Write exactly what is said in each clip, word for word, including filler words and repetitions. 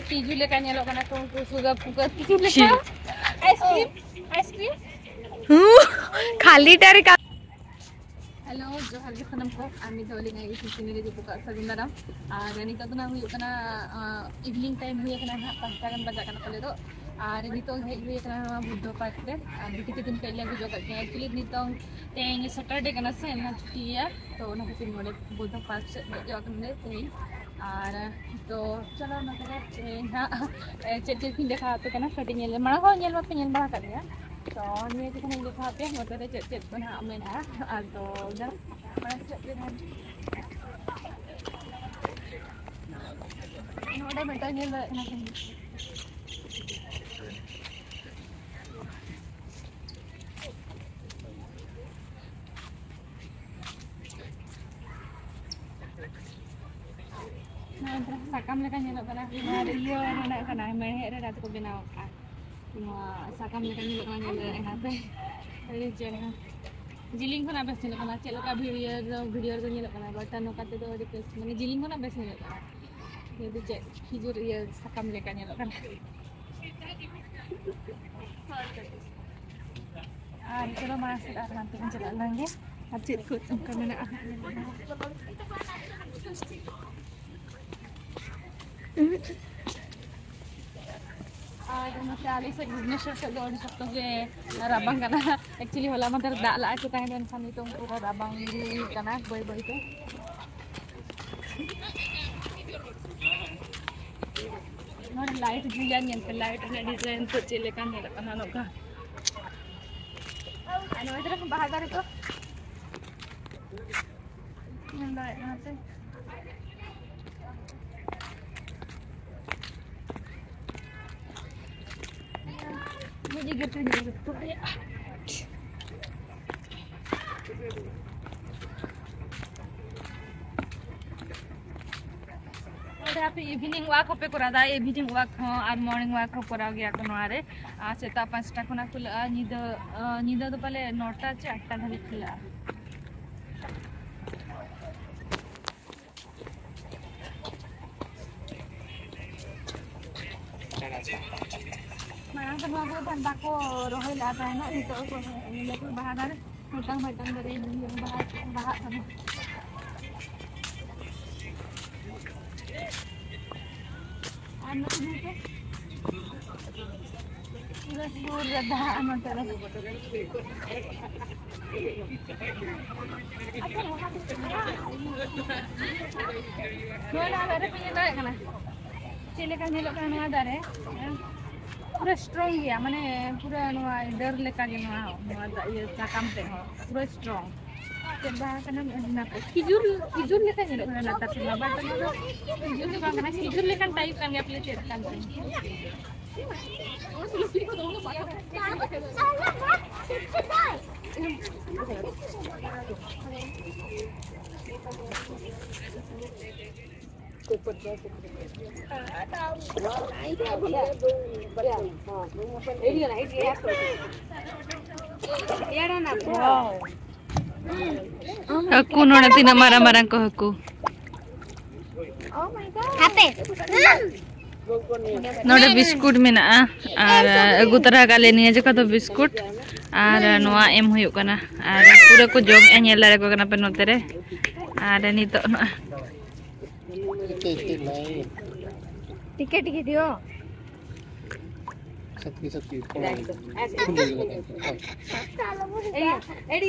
ᱛᱤᱡᱩ ᱞᱮᱠᱟ ᱧᱮᱞᱚᱜ ᱠᱟᱱᱟ ᱠᱚ ᱩᱱᱠᱩ ᱥᱩᱜᱟ ᱯᱩᱜᱟ ᱛᱤᱡᱩ ᱞᱮᱠᱟ᱾ ᱪᱤ? Ice cream, ice cream. ᱦᱩᱸ, ᱠᱷᱟᱹᱞᱤ ᱴᱟᱨᱮ ᱠᱟ- ᱦᱮᱞᱳ, ᱡᱚᱦᱟᱨ ᱜᱮ ᱥᱟᱱᱟᱢ ᱠᱚ᱾ ᱟᱨ ᱢᱤᱫ ᱫᱷᱟᱣ ᱟᱹᱞᱤᱧᱟᱜ YouTube ᱪᱮᱱᱮᱞ ᱨᱮ ᱡᱚᱛᱚ ᱠᱚᱣᱟᱜ ᱥᱟᱹᱜᱩᱱ ᱫᱟᱨᱟᱢ᱾ ᱟᱨ ᱱᱤᱛᱚᱜ ᱫᱚ ᱱᱟᱜ ᱦᱩᱭᱩᱜ ᱠᱟᱱᱟ, ᱟᱸ, evening time ᱦᱩᱭ ᱟᱠᱟᱱᱟ ᱱᱟᱦᱟᱜ, ᱯᱟᱸᱪᱴᱟ ᱜᱟᱱ ᱵᱟᱡᱟᱜ ᱠᱟᱱᱟ ᱯᱟᱞᱮ ᱫᱚ᱾ ᱟᱨ ᱱᱤᱛᱚᱜ ᱦᱮᱡ ᱦᱩᱭ ᱟᱠᱟᱱᱟ ᱱᱚᱣᱟ ᱵᱩᱫᱽᱫᱷᱚ ᱯᱟᱨᱠ ᱨᱮ᱾ ᱟᱨ ᱵᱤᱴᱤ ᱛᱤᱠᱤᱱ ᱠᱷᱚᱡ ᱞᱮ ᱟᱹᱜᱩ ᱡᱚᱜ ᱠᱟᱜ ᱠᱤᱱᱟ᱾ Actually ᱱᱤᱛᱚᱝ ᱛᱮᱦᱮᱧ Saturday ᱠᱟᱱᱟ ᱥᱮ, ᱮᱱᱠᱷᱟᱱ ᱪᱷᱩᱴᱤ ᱜᱮᱭᱟ, ᱛᱚ ᱚᱱᱟ ᱠᱷᱟᱹᱛᱤᱨ ᱱᱚᱰᱮ ᱵᱩᱫᱽᱫᱷᱚ ᱯᱟᱨᱠ ᱥᱮᱫ ᱦᱮᱡ ᱡᱚᱜ ᱠᱟᱱᱟᱞᱮ ᱛᱮᱦᱮᱧ᱾ ᱟᱨ ᱛᱚ ᱪᱚᱞᱚ ᱱᱚᱛᱮ ᱨᱮ ᱛᱮᱦᱮᱧ ᱦᱟᱸᱜ, ᱮ, ᱪᱮᱫ ᱪᱮᱫ ᱠᱚᱧ ᱫᱮᱠᱷᱟᱣ ᱟᱯᱮ ᱠᱟᱱᱟ ᱠᱟᱹᱴᱤᱡ ᱧᱮᱞ, ᱢᱟᱲᱟᱝ ᱦᱚᱸ ᱧᱮᱞ ᱢᱟᱯᱮ ᱧᱮᱞ ᱵᱟᱲᱟ ᱟᱠᱟᱫ ᱜᱮᱭᱟ᱾ ᱛᱚ ᱱᱤᱭᱟᱹ ᱠᱚ ᱠᱷᱚᱱᱤᱧ ᱫᱮᱠᱷᱟᱣ ᱟᱯᱮᱭᱟ ᱱᱚᱛᱮ ᱨᱮ ᱪᱮᱫ ᱪᱮᱫ ᱠᱚ ᱱᱟᱦᱟᱜ ᱢᱮᱱᱟᱜᱼᱟ᱾ ᱟᱫᱚ ᱡᱟᱦᱟᱸ ᱢᱟᱲᱟᱝ ᱥᱮᱫ ᱨᱮ ᱱᱚᱰᱮ ᱢᱤᱫᱴᱟᱝ ᱧᱮᱞ ᱫᱟᱲᱮᱭᱟᱜ ᱠᱟᱱᱟ ᱯᱮ᱾ ᱱᱚᱣᱟ ᱫᱚ ᱥᱟᱠᱟᱢ ᱞᱮᱠᱟ ᱧᱮᱞᱚᱜ ᱠᱟᱱᱟ᱾ ᱱᱚᱣᱟ ᱫᱚ ᱤᱭᱟᱹ ᱨᱮᱱᱟᱜ ᱠᱟᱱᱟ, ᱢᱮᱬᱦᱮᱫ ᱨᱮᱱᱟᱜ ᱛᱮᱠᱚ ᱵᱮᱱᱟᱣ ᱟᱠᱟᱫᱼᱟ᱾ ᱱᱚᱣᱟ ᱥᱟᱠᱟᱢ ᱞᱮᱠᱟ ᱧᱮᱞᱚᱜ ᱠᱟᱱᱟ, ᱧᱮᱞ ᱫᱟᱲᱮᱭᱟᱜ ᱠᱟᱱᱟ ᱯᱮ᱾ ᱟᱹᱰᱤ ᱪᱮᱦᱨᱟ᱾ ᱡᱤᱞᱤᱧ ᱠᱷᱚᱱᱟᱜ ᱵᱮᱥ ᱧᱮᱞᱚᱜ ᱠᱟᱱᱟ᱾ ᱪᱮᱫ ᱞᱮᱠᱟ video ᱨᱮᱫᱚ, video ᱨᱮᱫᱚ ᱧᱮᱞᱚᱜ ᱠᱟᱱᱟ, but ᱱᱚᱝᱠᱟ ᱛᱮᱫᱚ ᱟᱹᱰᱤ ᱵᱮᱥ, ᱢᱟᱱᱮ ᱡᱤᱞᱤᱧ ᱠᱷᱚᱱᱟᱜ ᱵᱮᱥ ᱧᱮᱞᱚᱜ ᱠᱟᱱᱟ᱾ ᱱᱤᱭᱟᱹ ᱫᱚ ᱪᱮᱫ ᱠᱷᱤᱡᱩᱨ ᱤᱭᱟᱹ ᱥᱟᱠᱟᱢ ᱞᱮᱠᱟ ᱧᱮᱞᱚᱜ ᱠᱟᱱᱟ᱾ ᱟᱨ ᱪᱚᱞᱚ ᱢᱟᱲᱟᱝ ᱥᱮᱫ ᱟᱨ ᱦᱟᱱᱛᱮ ᱵᱚᱱ ᱪᱟᱞᱟᱜ ᱞᱮᱱ ᱜᱮ᱾ ᱟᱨ ᱪᱮᱫ ᱠᱚ ᱚᱱᱠᱟ ᱢᱮᱱᱟᱜᱼᱟ ᱦᱟᱸᱜ ᱧᱮᱞ ᱢᱮ᱾ ᱟᱨ ᱱᱚᱛᱮ ᱟᱞᱮ ᱥᱮᱫ ᱵᱷᱩᱵᱽᱱᱮᱥᱚᱨ ᱥᱮᱫ ᱫᱚ ᱟᱹᱰᱤ ᱥᱚᱠᱛᱚ ᱜᱮ ᱨᱟᱵᱟᱝ ᱠᱟᱱᱟ᱾ Actually ᱦᱚᱞᱟ ᱢᱟᱫᱷᱮᱨ ᱫᱟᱜ ᱞᱟᱜᱼᱟ ᱪᱮᱛᱟᱱ ᱨᱮ, ᱮᱱᱠᱷᱟᱱ ᱱᱤᱛᱚᱝ ᱯᱩᱨᱟᱹ ᱨᱟᱵᱟᱝ ᱜᱮ ᱦᱩᱭᱩᱜ ᱠᱟᱱᱟ ᱵᱟᱹᱭ ᱵᱟᱹᱭ ᱛᱮ᱾ ᱱᱚᱰᱮ light ᱡᱩᱞᱟ ᱧᱮᱞ ᱯᱮ, light ᱨᱮᱱᱟᱜ design ᱠᱚ ᱪᱮᱫ ᱞᱮᱠᱟ ᱧᱮᱞᱚᱜ ᱠᱟᱱᱟ ᱱᱚᱝᱠᱟ᱾ ᱟᱨ ᱱᱚᱜᱼᱚᱭ ᱛᱚᱨᱟ ᱵᱟᱦᱟ ᱫᱟᱨᱮ ᱠᱚ ᱧᱮᱞ ᱫᱟᱲᱮᱭᱟᱜ ᱠᱟᱱᱟ ᱯᱮ᱾ ᱢᱤᱫ ᱡᱟᱭᱜᱟ ᱨᱮ ᱧᱮᱞ ᱡᱚᱛᱚ ᱨᱮᱭᱟᱜ᱾ ᱱᱚᱰᱮ ᱟᱯᱮ evening walk ᱦᱚᱸᱯᱮ ᱠᱚᱨᱟᱣ ᱫᱟ, evening walk ᱦᱚᱸ ᱟᱨ morning walk ᱦᱚᱸ ᱠᱚᱨᱟᱣ ᱜᱮᱭᱟ ᱠᱚ ᱱᱚᱣᱟ ᱨᱮ᱾ ᱟᱨ ᱥᱮᱛᱟᱜ ᱯᱟᱸᱪᱴᱟ ᱠᱷᱚᱱᱟᱜ ᱠᱷᱩᱞᱟᱹᱜᱼᱟ, ᱧᱤᱫᱟᱹ, ᱟᱸ, ᱧᱤᱫᱟᱹ ᱫᱚ ᱯᱟᱞᱮ ᱱᱚᱴᱟ ᱪᱮ ᱟᱴᱴᱟ ᱫᱷᱟᱹᱵᱤᱡ ᱠᱷᱩᱞᱟᱹᱜᱼᱟ᱾ ᱢᱟᱲᱟᱝ ᱫᱚ ᱱᱚᱣᱟ ᱠᱚ ᱵᱟᱠᱚ ᱨᱚᱦᱚᱭ ᱞᱮᱫᱼᱟ ᱛᱟᱦᱮᱱᱚᱜ, ᱱᱤᱛᱚᱜ ᱠᱚ ᱞᱟᱹᱴᱩ ᱵᱟᱦᱟ ᱫᱟᱨᱮ, ᱢᱤᱫᱴᱟᱝ ᱢᱤᱫᱴᱟᱝ ᱫᱟᱨᱮ ᱵᱟᱦᱟ, ᱵᱟᱦᱟᱜ ᱠᱟᱱᱟ᱾ ᱟᱨ ᱱᱚᱛᱮ ᱯᱩᱨᱟᱹ ᱥᱩᱨ ᱨᱮ ᱫᱟᱜ ᱱᱚᱛᱮ ᱫᱚ᱾ ᱱᱚᱣᱟ ᱫᱟᱨᱮ ᱯᱮ ᱧᱮᱞ ᱫᱟᱲᱮᱭᱟᱜ ᱠᱟᱱᱟ? ᱪᱮᱫ ᱞᱮᱠᱟ ᱧᱮᱞᱚᱜ ᱠᱟᱱᱟ ᱱᱚᱣᱟ ᱫᱟᱨᱮ? ᱯᱩᱨᱟᱹ ᱥᱴᱨᱚᱝ ᱜᱮᱭᱟ, ᱢᱟᱱᱮ ᱯᱩᱨᱟᱹ ᱱᱚᱣᱟ ᱰᱟᱹᱨ ᱞᱮᱠᱟ ᱜᱮ ᱱᱚᱣᱟ, ᱱᱚᱣᱟ ᱫᱟ-, ᱤᱭᱟᱹ ᱥᱟᱠᱟᱢ ᱛᱮ ᱦᱚᱸ ᱯᱩᱨᱟᱹ ᱥᱴᱨᱚᱝ᱾ ᱪᱮᱫ ᱵᱟᱦᱟ ᱠᱟᱱᱟ? ᱚᱱᱟ ᱠᱚ ᱠᱷᱤᱡᱩᱨ, ᱠᱷᱤᱡᱩᱨ ᱞᱮᱠᱟ ᱧᱮᱞᱚᱜ ᱠᱟᱱᱟ ᱞᱟᱛᱟᱨ ᱥᱮᱫ ᱢᱟ, but ᱚᱱᱟ ᱫᱚ ᱠᱷᱤᱡᱩᱨ ᱫᱚ ᱵᱟᱝ ᱠᱟᱱᱟ, ᱠᱷᱤᱡᱩᱨ ᱞᱮᱠᱟᱱ ᱴᱟᱭᱤᱯ ᱠᱟᱱ ᱜᱮᱭᱟ ᱯᱟᱞᱮ, ᱪᱮᱫ ᱠᱟᱱ ᱪᱚᱝ᱾ ᱦᱟᱹᱠᱩ ᱱᱚᱰᱮ ᱛᱤᱱᱟᱹᱜ ᱢᱟᱨᱟᱝ ᱢᱟᱨᱟᱝ ᱠᱚ ᱦᱟᱹᱠᱩ᱾ ᱦᱟᱯᱮ᱾ ᱱᱚᱰᱮ ᱵᱤᱥᱠᱩᱴ ᱢᱮᱱᱟᱜᱼᱟ, ᱟᱨ ᱟᱹᱜᱩ ᱛᱚᱨᱟ ᱠᱟᱜ ᱞᱮ ᱱᱤᱭᱟᱹ ᱡᱚᱠᱷᱟ ᱫᱚ ᱵᱤᱥᱠᱩᱴ, ᱟᱨ ᱱᱚᱣᱟ ᱮᱢ ᱦᱩᱭᱩᱜ ᱠᱟᱱᱟ᱾ ᱟᱨ ᱯᱩᱨᱟᱹ ᱠᱚ ᱡᱚᱢᱮᱫᱼᱟ, ᱧᱮᱞ ᱫᱟᱲᱮ ᱠᱚ ᱠᱟᱱᱟ ᱯᱮ ᱱᱚᱛᱮ ᱨᱮ᱾ ᱟᱨ ᱱᱤᱛᱚᱜ ᱱᱚᱣᱟ ᱴᱤᱠᱮᱴ ᱜᱮ ᱫᱤᱭᱳ᱾ सबकी, सबकी, थोड़ा।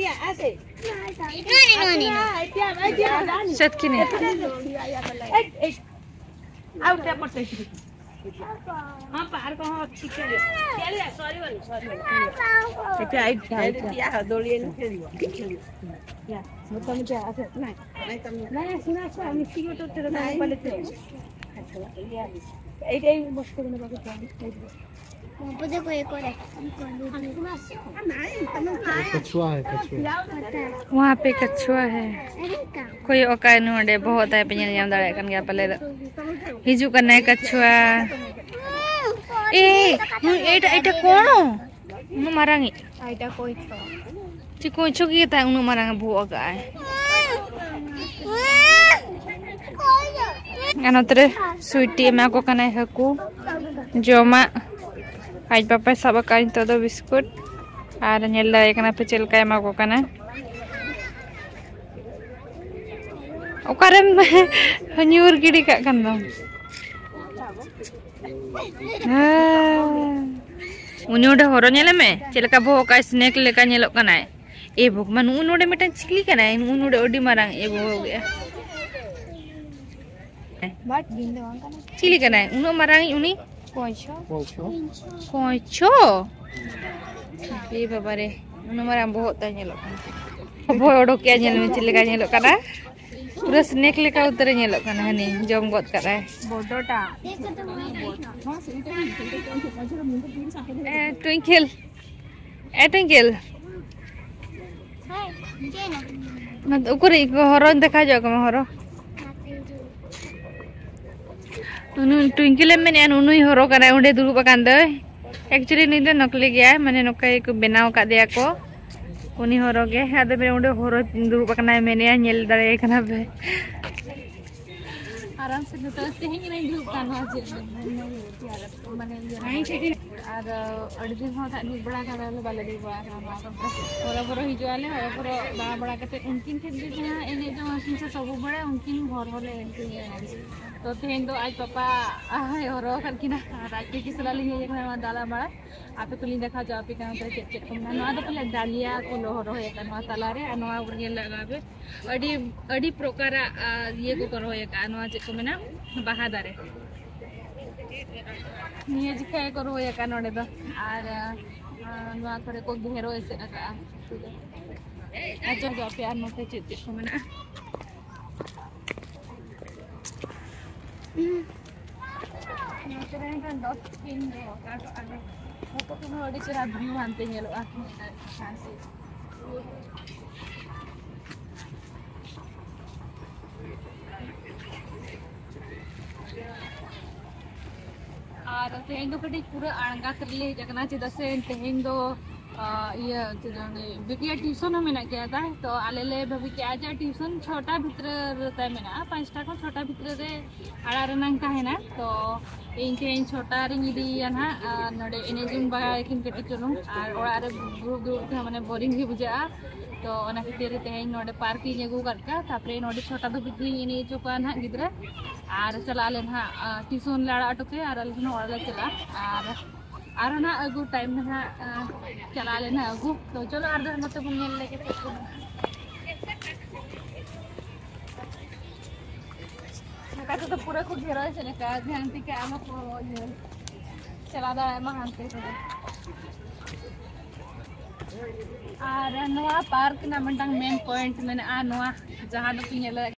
सबकी नहीं। हाँ, बाहर को, हाँ, ठीक है। चलिए, सॉरी वाली, सॉरी वाली। ठीक है, आई, आई, क्या, दौड़िए ना। या, मतलब, क्या, अच्छा, नहीं, नहीं, सुना, सुना, मिट्टी को तो तेरे को पहले थे। अच्छा, या, एक, एक, बस को मैंने बाकी फोन। ᱱᱚᱣᱟ ᱫᱚ ᱠᱚᱭᱮ ᱠᱚᱨᱮ᱾ ᱠᱟᱪᱷᱩᱣᱟ ᱦᱮ, ᱠᱟᱪᱷᱩᱣᱟ᱾ ᱯᱟᱛᱟ᱾ ᱣᱟᱦᱟᱸ ᱯᱮ ᱠᱟᱪᱷᱩᱣᱟ ᱦᱮ᱾ ᱟᱨᱮ ᱠᱟ᱾ ᱠᱚᱭᱚᱜ ᱟᱠᱟᱫ ᱱᱚᱰᱮ ᱵᱚᱦᱚᱜ ᱛᱟᱭ ᱯᱮ ᱧᱮᱞ ᱧᱟᱢ ᱫᱟᱲᱮᱭᱟᱜ ᱠᱟᱱ ᱜᱮᱭᱟ ᱯᱟᱞᱮ ᱫᱚ᱾ ᱦᱤᱡᱩᱜ ᱠᱟᱱᱟᱭ ᱠᱟᱪᱷᱩᱣᱟ᱾ ᱮ, ᱱᱩᱭ ᱮᱴᱟᱜ, ᱮᱴᱟᱜ ᱠᱚᱬᱚ᱾ ᱩᱱᱟᱹᱜ ᱢᱟᱨᱟᱝ ᱤᱡ᱾ ᱟᱭ ᱴᱟ ᱠᱚᱭ ᱪᱚ᱾ ᱪᱮᱫ ᱠᱚ ᱪᱚ ᱜᱮ ᱛᱟᱭ ᱩᱱᱟᱹᱜ ᱢᱟᱨᱟᱝ ᱮ ᱵᱚᱦᱚᱜ ᱟᱠᱟᱫ ᱟᱭ᱾ ᱟᱨ ᱱᱚᱛᱮ ᱨᱮ ᱥᱩᱭᱴᱤ ᱮᱢᱟ ᱠᱚ ᱠᱟᱱᱟᱭ ᱦᱟᱹᱠᱩ᱾ ᱡᱚᱢᱟᱜ ᱟᱡ ᱵᱟᱵᱟᱭ ᱥᱟᱵ ᱟᱠᱟᱫᱼᱟ ᱱᱤᱛᱚᱜ ᱫᱚ ᱵᱤᱥᱠᱩᱴ᱾ ᱟᱨ ᱧᱮᱞ ᱫᱟᱲᱮᱭᱟᱜ ᱠᱟᱱᱟ ᱯᱮ ᱪᱮᱫ ᱞᱮᱠᱟᱭ ᱮᱢᱟ ᱠᱚ ᱠᱟᱱᱟ᱾ ᱚᱠᱟᱨᱮᱢ ᱧᱩᱨ ᱜᱤᱰᱤ ᱠᱟᱜ ᱠᱟᱱ ᱫᱚ? ᱦᱮᱸ᱾ ᱩᱱᱤ ᱚᱸᱰᱮ ᱦᱚᱨᱚ ᱧᱮᱞᱮ ᱢᱮ, ᱪᱮᱫ ᱞᱮᱠᱟ ᱵᱚᱦᱚᱜ ᱠᱟᱜᱼᱟᱭ, ᱥᱱᱮᱠ ᱞᱮᱠᱟ ᱧᱮᱞᱚᱜ ᱠᱟᱱᱟᱭ᱾ ᱮ ᱵᱷᱚᱜᱽᱵᱟᱱ, ᱱᱩᱜᱼᱩ ᱱᱚᱰᱮ ᱢᱤᱫᱴᱟᱝ ᱪᱤᱞᱤ ᱠᱟᱱᱟᱭ? ᱱᱩᱜᱼᱩ ᱱᱚᱰᱮ ᱟᱹᱰᱤ ᱢᱟᱨᱟᱝ ᱮ ᱵᱚᱦᱚᱜ ᱮᱜᱼᱟ᱾ ᱵᱟᱴ ᱵᱤᱧ ᱫᱚ ᱵᱟᱝ ᱠᱟᱱᱟ᱾ ᱪᱤᱞᱤ ᱠᱟᱱᱟᱭ ᱩᱱᱟᱹᱜ ᱢᱟᱨᱟᱝ ᱤᱡ ᱩᱱᱤ? ᱠᱚᱭᱪᱷᱚ᱾ ᱠᱚᱭᱪᱷᱚ᱾ ᱮ ᱵᱟᱵᱟ ᱨᱮ, ᱩᱱᱟᱹᱜ ᱢᱟᱨᱟᱝ ᱵᱚᱦᱚᱜ ᱛᱟᱭ ᱧᱮᱞᱚᱜ ᱠᱟᱱᱟ᱾ ᱵᱚᱦᱚᱜ ᱚᱰᱚᱠ ᱠᱮᱜᱼᱟ, ᱧᱮᱞ ᱢᱮ ᱪᱮᱫ ᱞᱮᱠᱟ ᱧᱮᱞᱚᱜ ᱠᱟᱱᱟ᱾ ᱯᱩᱨᱟᱹ ᱥᱱᱮᱠ ᱞᱮᱠᱟ ᱩᱛᱟᱹᱨᱮ ᱧᱮᱞᱚᱜ ᱠᱟᱱᱟ, ᱦᱟᱹᱱᱤ ᱡᱚᱢ ᱜᱚᱫ ᱠᱟᱫᱟᱭ᱾ ᱵᱚᱰᱚᱴᱟ᱾ ᱮ, ᱴᱩᱭᱝᱠᱮᱞ᱾ ᱮ, ᱴᱩᱭᱝᱠᱮᱞ᱾ ᱦᱮᱸ, ᱪᱮᱫ ᱮᱱᱟ? ᱚᱱᱟ ᱫᱚ ᱩᱠᱩᱨᱤᱡ ᱠᱚ ᱦᱚᱨᱚᱧ ᱫᱮᱠᱷᱟᱣ ᱧᱚᱜ ᱠᱟᱢᱟ, ᱦᱚᱨᱚ᱾ ᱩᱱᱤ ᱴᱩᱭᱝᱠᱮᱞ ᱮᱢ ᱢᱮᱱᱮᱫᱼᱟ, ᱱᱩᱭ ᱦᱚᱨᱚ ᱠᱟᱱᱟᱭ, ᱚᱸᱰᱮ ᱫᱩᱲᱩᱵ ᱟᱠᱟᱱ ᱫᱚᱭ᱾ Actually, ᱱᱩᱭ ᱫᱚ ᱱᱚᱠᱞᱤ ᱜᱮᱭᱟᱭ, ᱢᱟᱱᱮ ᱱᱚᱝᱠᱟ ᱜᱮᱠᱚ ᱵᱮᱱᱟᱣ ᱟᱠᱟᱫᱮᱭᱟ ᱠᱚ᱾ ᱩᱱᱤ ᱦᱚᱨᱚ ᱜᱮ᱾ ᱟᱫᱚ ᱢᱮᱱᱟ, ᱚᱸᱰᱮ ᱦᱚᱨᱚ ᱫᱩᱲᱩᱵ ᱟᱠᱟᱱᱟᱭ, ᱢᱮᱱᱮᱫᱼᱟ, ᱧᱮᱞ ᱫᱟᱲᱮᱭᱟᱭ ᱠᱟᱱᱟ ᱯᱮ᱾ ᱟᱨᱟᱢ ᱥᱮ ᱱᱤᱛᱚᱜ ᱛᱮᱦᱮᱧ ᱨᱮᱧ ᱫᱩᱲᱩᱵ ᱠᱟᱱ ᱱᱚᱣᱟ ᱪᱮᱫ ᱢᱟᱱᱮ ᱤᱭᱟᱹ ᱨᱮ᱾ ᱟᱨ ᱟᱹᱰᱤ ᱫᱤᱱ ᱦᱚᱸ ᱱᱟᱜ ᱫᱩᱲᱩᱵ ᱵᱟᱲᱟ ᱠᱟᱱᱟ, ᱵᱟᱞᱮ ᱫᱩᱲᱩᱵ ᱵᱟᱲᱟ ᱠᱟᱱᱟ ᱱᱚᱣᱟ ᱠᱚᱨᱮ᱾ ᱦᱚᱨᱚ ᱵᱚᱨᱚ ᱦᱤᱡᱩᱜ ᱟᱞᱮ, ᱦᱚᱨᱚ ᱵᱚᱨᱚ ᱫᱟᱬᱟ ᱵᱟᱲᱟ ᱠᱟᱛᱮ ᱩᱱᱠᱤᱱ ᱴᱷᱮᱱ ᱜᱮ ᱡᱟᱦᱟᱸ ᱮᱱᱮᱡ ᱡᱚᱝ ᱟᱹᱠᱤᱱ ᱥᱮ ᱥᱚᱵᱚ ᱵᱟᱲᱟ, ᱩᱱᱠᱤᱱ ᱦᱚᱨ ᱦᱚᱨ ᱞᱮ ᱮᱱᱮᱡ ᱠᱤᱱᱟ᱾ ᱛᱚ ᱛᱮᱦᱮᱧ ᱫᱚ ᱟᱡ ᱯᱟᱯᱟ ᱟᱭ ᱦᱚᱨᱚ ᱟᱠᱟᱫ ᱠᱤᱱᱟ ᱟᱨ ᱟᱡ ᱛᱮᱜᱮ ᱥᱟᱞᱟᱜ ᱞᱤᱧ ᱦᱮᱡ ᱟᱠᱟᱱᱟ ᱱᱚᱣᱟ ᱫᱟᱬᱟ ᱵᱟᱲᱟ᱾ ᱟᱯᱮ ᱠᱚᱞᱤᱧ ᱫᱮᱠᱷᱟᱣ ᱦᱚᱪᱚ ᱟᱯᱮ ᱠᱟᱱᱟ ᱱᱚᱛᱮ ᱨᱮ ᱪᱮᱫ ᱪᱮᱫ ᱠᱚ ᱢᱮᱱᱟᱜᱼᱟ᱾ ᱱᱚᱣᱟ ᱫᱚ ᱯᱟᱞᱮ ᱰᱟᱞᱤᱭᱟ ᱠᱚ ᱞᱚ-, ᱨᱚᱦᱚᱭ ᱟᱠᱟᱫ ᱱᱚᱣᱟ ᱛᱟᱞᱟᱨᱮ, ᱟᱨ ᱱᱚᱣᱟ ᱧᱮᱞ ᱞᱟᱜᱟᱣ ᱯᱮ᱾ ᱟᱹᱰᱤ, ᱟᱹᱰᱤ ᱯᱨᱚᱠᱟᱨᱟᱜ, ᱟ, ᱤᱭᱟᱹ ᱠᱚᱠᱚ ᱨᱚᱦᱚᱭ ᱟᱠᱟᱫᱼᱟ, ᱱᱚᱣᱟ ᱪᱮᱫ ᱠᱚ ᱢᱮᱱᱟ, ᱵᱟᱦᱟ ᱫᱟᱨᱮ᱾ ᱱᱤᱭᱟᱹ ᱡᱚᱠᱷᱟ ᱜᱮᱠᱚ ᱨᱚᱦᱚᱭ ᱟᱠᱟᱫᱼᱟ ᱱᱚᱰᱮ ᱫᱚ᱾ ᱟᱨ, ᱟ, ᱱᱚᱣᱟ ᱠᱚᱨᱮ ᱠᱚ ᱜᱷᱮᱨᱚ ᱮᱥᱮᱫ ᱟᱠᱟᱫᱼᱟ᱾ ᱟᱸᱡᱚᱢ ᱫᱚ ᱟᱯᱮ ᱟᱨ ᱱᱚᱛᱮ ᱪᱮᱫ ᱪᱮᱫ ᱠᱚ ᱢᱮᱱᱟᱜᱼᱟ᱾ ᱱᱚᱛᱮ ᱨᱮ ᱢᱤᱫᱴᱟᱝ dustbin ᱫᱚᱦᱚ ᱠᱟᱜᱼᱟ ᱠᱚ, ᱟᱨ ᱯᱷᱳᱴᱳ ᱠᱚᱦᱚᱸ ᱟᱹᱰᱤ ᱪᱮᱦᱨᱟ view ᱦᱟᱱᱛᱮ ᱧᱮᱞᱚᱜᱼᱟ᱾ ᱟᱨ ᱛᱮᱦᱮᱧ ᱫᱚ ᱠᱟᱹᱴᱤᱡ ᱯᱩᱨᱟᱹ ᱟᱬᱜᱟᱛ ᱨᱮᱞᱮ ᱦᱮᱡ ᱟᱠᱟᱱᱟ, ᱪᱮᱫᱟᱜ ᱥᱮ ᱛᱮᱦᱮᱧ ᱫᱚ ᱤᱭᱟᱹ ᱪᱮᱫ ᱩᱱᱤ ᱵᱤᱴᱤᱭᱟ ᱴᱤᱭᱩᱥᱚᱱ ᱦᱚᱸ ᱢᱮᱱᱟᱜ ᱜᱮᱭᱟ ᱛᱟᱭ᱾ ᱛᱚ ᱟᱞᱮ ᱞᱮ ᱵᱷᱟᱵᱤ ᱠᱮᱜᱼᱟ ᱡᱮ ᱴᱤᱭᱩᱥᱚᱱ ᱪᱷᱚᱴᱟ ᱵᱷᱤᱛᱨᱤ ᱨᱮ ᱛᱟᱭ ᱢᱮᱱᱟᱜᱼᱟ, ᱯᱟᱸᱪᱴᱟ ᱠᱷᱚᱱ ᱪᱷᱚᱴᱟ ᱵᱷᱤᱛᱨᱤ ᱨᱮ ᱟᱲᱟᱜ ᱨᱮᱱᱟᱝ ᱛᱟᱦᱮᱱᱟ᱾ ᱛᱚ ᱤᱧ ᱛᱮᱦᱮᱧ ᱪᱷᱚᱴᱟ ᱨᱤᱧ ᱤᱫᱤᱭᱮᱭᱟ ᱱᱟᱦᱟᱜ, ᱟᱨ ᱱᱚᱰᱮ ᱮᱱᱮᱡ ᱡᱚᱝ ᱵᱟᱲᱟᱭᱟᱠᱤᱱ ᱠᱟᱹᱴᱤᱡ ᱪᱩᱞᱩᱝ, ᱟᱨ ᱚᱲᱟᱜ ᱨᱮ ᱫᱩᱲᱩᱵ ᱫᱩᱲᱩᱵ ᱛᱮᱦᱚᱸ ᱢᱟᱱᱮ ᱵᱳᱨᱤᱝ ᱜᱮ ᱵᱩᱡᱷᱟᱹᱜᱼᱟ᱾ ᱛᱚ ᱚᱱᱟ ᱠᱷᱟᱹᱛᱤᱨ ᱛᱮᱦᱮᱧ ᱱᱚᱰᱮ ᱯᱟᱨᱠ ᱤᱧ ᱟᱹᱜᱩ ᱟᱠᱟᱫ ᱠᱚᱣᱟ᱾ ᱛᱟᱨᱯᱚᱨᱮ ᱱᱚᱰᱮ ᱪᱷᱚᱴᱟ ᱫᱷᱟᱹᱵᱤᱡ ᱜᱤᱧ ᱮᱱᱮᱡ ᱦᱚᱪᱚ ᱠᱚᱣᱟ ᱱᱟᱦᱟᱜ ᱜᱤᱫᱽᱨᱟᱹ, ᱟᱨ ᱪᱟᱞᱟᱜ ᱟᱞᱮ ᱱᱟᱦᱟᱜ ᱴᱤᱭᱩᱥᱚᱱ ᱞᱮ ᱟᱲᱟᱜ ᱦᱚᱴᱚ ᱠᱟᱭᱟ ᱟᱨ ᱟᱞᱮ ᱦᱚᱸ ᱚᱲᱟᱜ ᱞᱮ ᱪᱟᱞᱟᱜᱼᱟ᱾ ᱟᱨ ᱟᱨᱚ ᱱᱟᱦᱟᱜ ᱟᱹᱜᱩ ᱴᱟᱭᱤᱢ ᱨᱮ ᱱᱟᱦᱟᱜ ᱪᱟᱞᱟᱜ ᱟᱞᱮ ᱱᱟᱦᱟᱜ ᱟᱹᱜᱩ᱾ ᱛᱚ ᱪᱚᱞᱚ ᱟᱨ ᱫᱚ ᱱᱚᱛᱮ ᱵᱚᱱ ᱧᱮᱞ ᱞᱮᱜᱮ ᱪᱮᱫ ᱠᱚ ᱢᱮᱱᱟᱜᱼᱟ᱾ ᱱᱚᱝᱠᱟ ᱛᱮᱫᱚ ᱯᱩᱨᱟᱹ ᱠᱚ ᱜᱷᱮᱨᱟᱣ ᱪᱮᱫ ᱞᱮᱠᱟ, ᱫᱷᱮᱭᱟᱱ ᱛᱮ ᱠᱮ ᱟᱞᱚ ᱠᱚ ᱤᱭᱟᱹ ᱪᱟᱞᱟᱣ ᱫᱟᱲᱮᱭᱟᱜ ᱢᱟ ᱦᱟᱱᱛᱮ ᱠᱚᱫᱚ᱾ ᱟᱨ ᱱᱚᱣᱟ ᱯᱟᱨᱠ ᱨᱮᱱᱟᱜ ᱢᱤᱫᱴᱟᱝ ᱢᱮᱱ ᱯᱚᱭᱮᱱᱴ ᱢᱮᱱᱟᱜᱼᱟ, ᱱᱚᱣᱟ ᱡᱟᱦᱟᱸ ᱫᱚᱯᱮ ᱧᱮᱞ ᱫᱟᱲᱮᱭᱟᱜ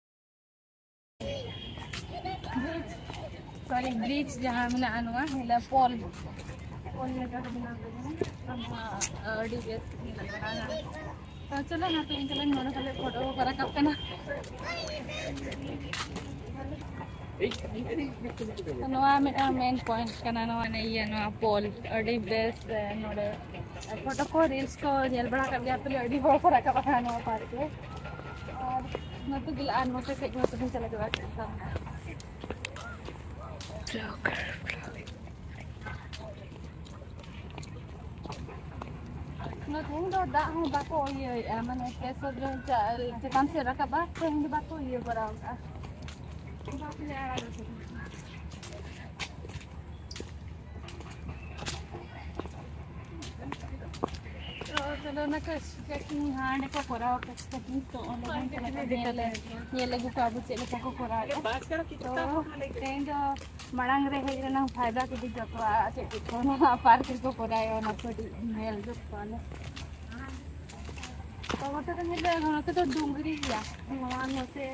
ᱠᱟᱱᱟ, ᱥᱚᱨᱤ, ᱵᱨᱤᱡᱽ ᱡᱟᱦᱟᱸ ᱢᱮᱱᱟᱜᱼᱟ, ᱱᱚᱣᱟ ᱦᱤᱞᱟ ᱯᱳᱞ, ᱯᱳᱞ ᱞᱮᱠᱟ ᱠᱚ ᱵᱮᱱᱟᱣ ᱠᱟᱫᱟ᱾ ᱱᱚᱣᱟ ᱟᱹᱰᱤ ᱵᱮᱥ ᱧᱮᱞᱚᱜ ᱠᱟᱱᱟ᱾ ᱛᱚ ᱪᱚᱞᱚ ᱱᱟᱛᱮ ᱤᱧ ᱪᱟᱞᱟᱜ ᱱᱚᱰᱮ ᱠᱷᱚᱱ ᱯᱷᱳᱴᱳ ᱠᱚ ᱨᱟᱠᱟᱵ ᱠᱟᱱᱟ᱾ ᱛᱚ ᱱᱚᱣᱟ ᱢᱤᱫᱴᱟᱝ ᱢᱮᱱ ᱯᱚᱭᱮᱱᱴ ᱠᱟᱱᱟ, ᱱᱚᱣᱟ ᱱᱮ ᱤᱭᱟᱹ ᱱᱚᱣᱟ ᱯᱳᱞ ᱟᱹᱰᱤ ᱵᱮᱥ᱾ ᱮ, ᱱᱚᱰᱮ ᱯᱷᱳᱴᱳ ᱠᱚ ᱨᱤᱞᱥ ᱠᱚ ᱧᱮᱞ ᱵᱟᱲᱟ ᱠᱟᱜ ᱜᱮᱭᱟ ᱯᱮ, ᱟᱹᱰᱤ ᱦᱚᱲ ᱠᱚ ᱨᱟᱠᱟᱵ ᱟᱠᱟᱱᱟ ᱱᱚᱣᱟ ᱯᱟᱨᱠ ᱨᱮ᱾ ᱟᱨ ᱱᱚᱛᱮ ᱜᱮ ᱟᱨ ᱱᱚᱛᱮ ᱥᱮᱫ ᱜᱮ ᱱᱚᱛᱮ ᱵᱚᱱ ᱪᱟᱞᱟᱣ ᱪᱟᱵᱟᱜᱼᱟ᱾ ᱱᱚᱣᱟ ᱛᱮᱦᱮᱧ ᱫᱚ ᱫᱟᱜ ᱦᱚᱸ ᱵᱟᱠᱚ ᱤᱭᱟᱹᱭᱮᱫᱼᱟ, ᱢᱟᱱᱮ ᱯᱮ ᱥᱚ ᱪᱮᱛᱟᱱ ᱥᱮᱫ ᱨᱟᱠᱟᱵᱼᱟ, ᱛᱮᱦᱮᱧ ᱫᱚ ᱵᱟᱠᱚ ᱤᱭᱟᱹ ᱠᱚᱨᱟᱣ ᱠᱟᱜᱼᱟ, ᱵᱟᱠᱚ ᱟᱲᱟᱜ ᱠᱟᱫᱟ᱾ ᱛᱚ ᱪᱚᱞᱚ ᱚᱱᱟ ᱠᱚ ᱪᱮᱠᱤᱝ ᱦᱟᱸᱰᱮ ᱠᱚ ᱠᱚᱨᱟᱣ ᱠᱟᱫᱟ, ᱛᱚ ᱚᱸᱰᱮ ᱵᱚᱱ ᱪᱟᱞᱟᱜᱼᱟ ᱧᱮᱞ, ᱧᱮᱞ ᱟᱹᱜᱩ ᱠᱚᱣᱟ ᱵᱚ ᱪᱮᱫ ᱞᱮᱠᱟ ᱠᱚ ᱠᱚᱨᱟᱣᱮᱫᱼᱟ᱾ ᱛᱚ ᱛᱮᱦᱮᱧ ᱫᱚ ᱢᱟᱲᱟᱝ ᱨᱮ ᱦᱮᱡ ᱨᱮᱱᱟᱜ ᱯᱷᱟᱭᱫᱟ ᱠᱚᱫᱚ ᱡᱚᱛᱚᱣᱟᱜ ᱪᱮᱫ ᱪᱮᱫ ᱠᱚ ᱱᱚᱣᱟ ᱯᱟᱨᱠ ᱨᱮᱠᱚ ᱠᱚᱨᱟᱣᱮᱫᱼᱟ, ᱚᱱᱟ ᱠᱚ ᱠᱟᱹᱴᱤᱡ ᱧᱮᱞ ᱡᱚᱝ ᱠᱚᱣᱟᱞᱮ᱾ ᱛᱚ ᱱᱚᱛᱮ ᱫᱚ ᱧᱮᱞ ᱯᱮ, ᱱᱚᱛᱮ ᱫᱚ ᱰᱩᱝᱨᱤ ᱜᱮᱭᱟ᱾ ᱱᱚᱣᱟ ᱱᱚᱛᱮ,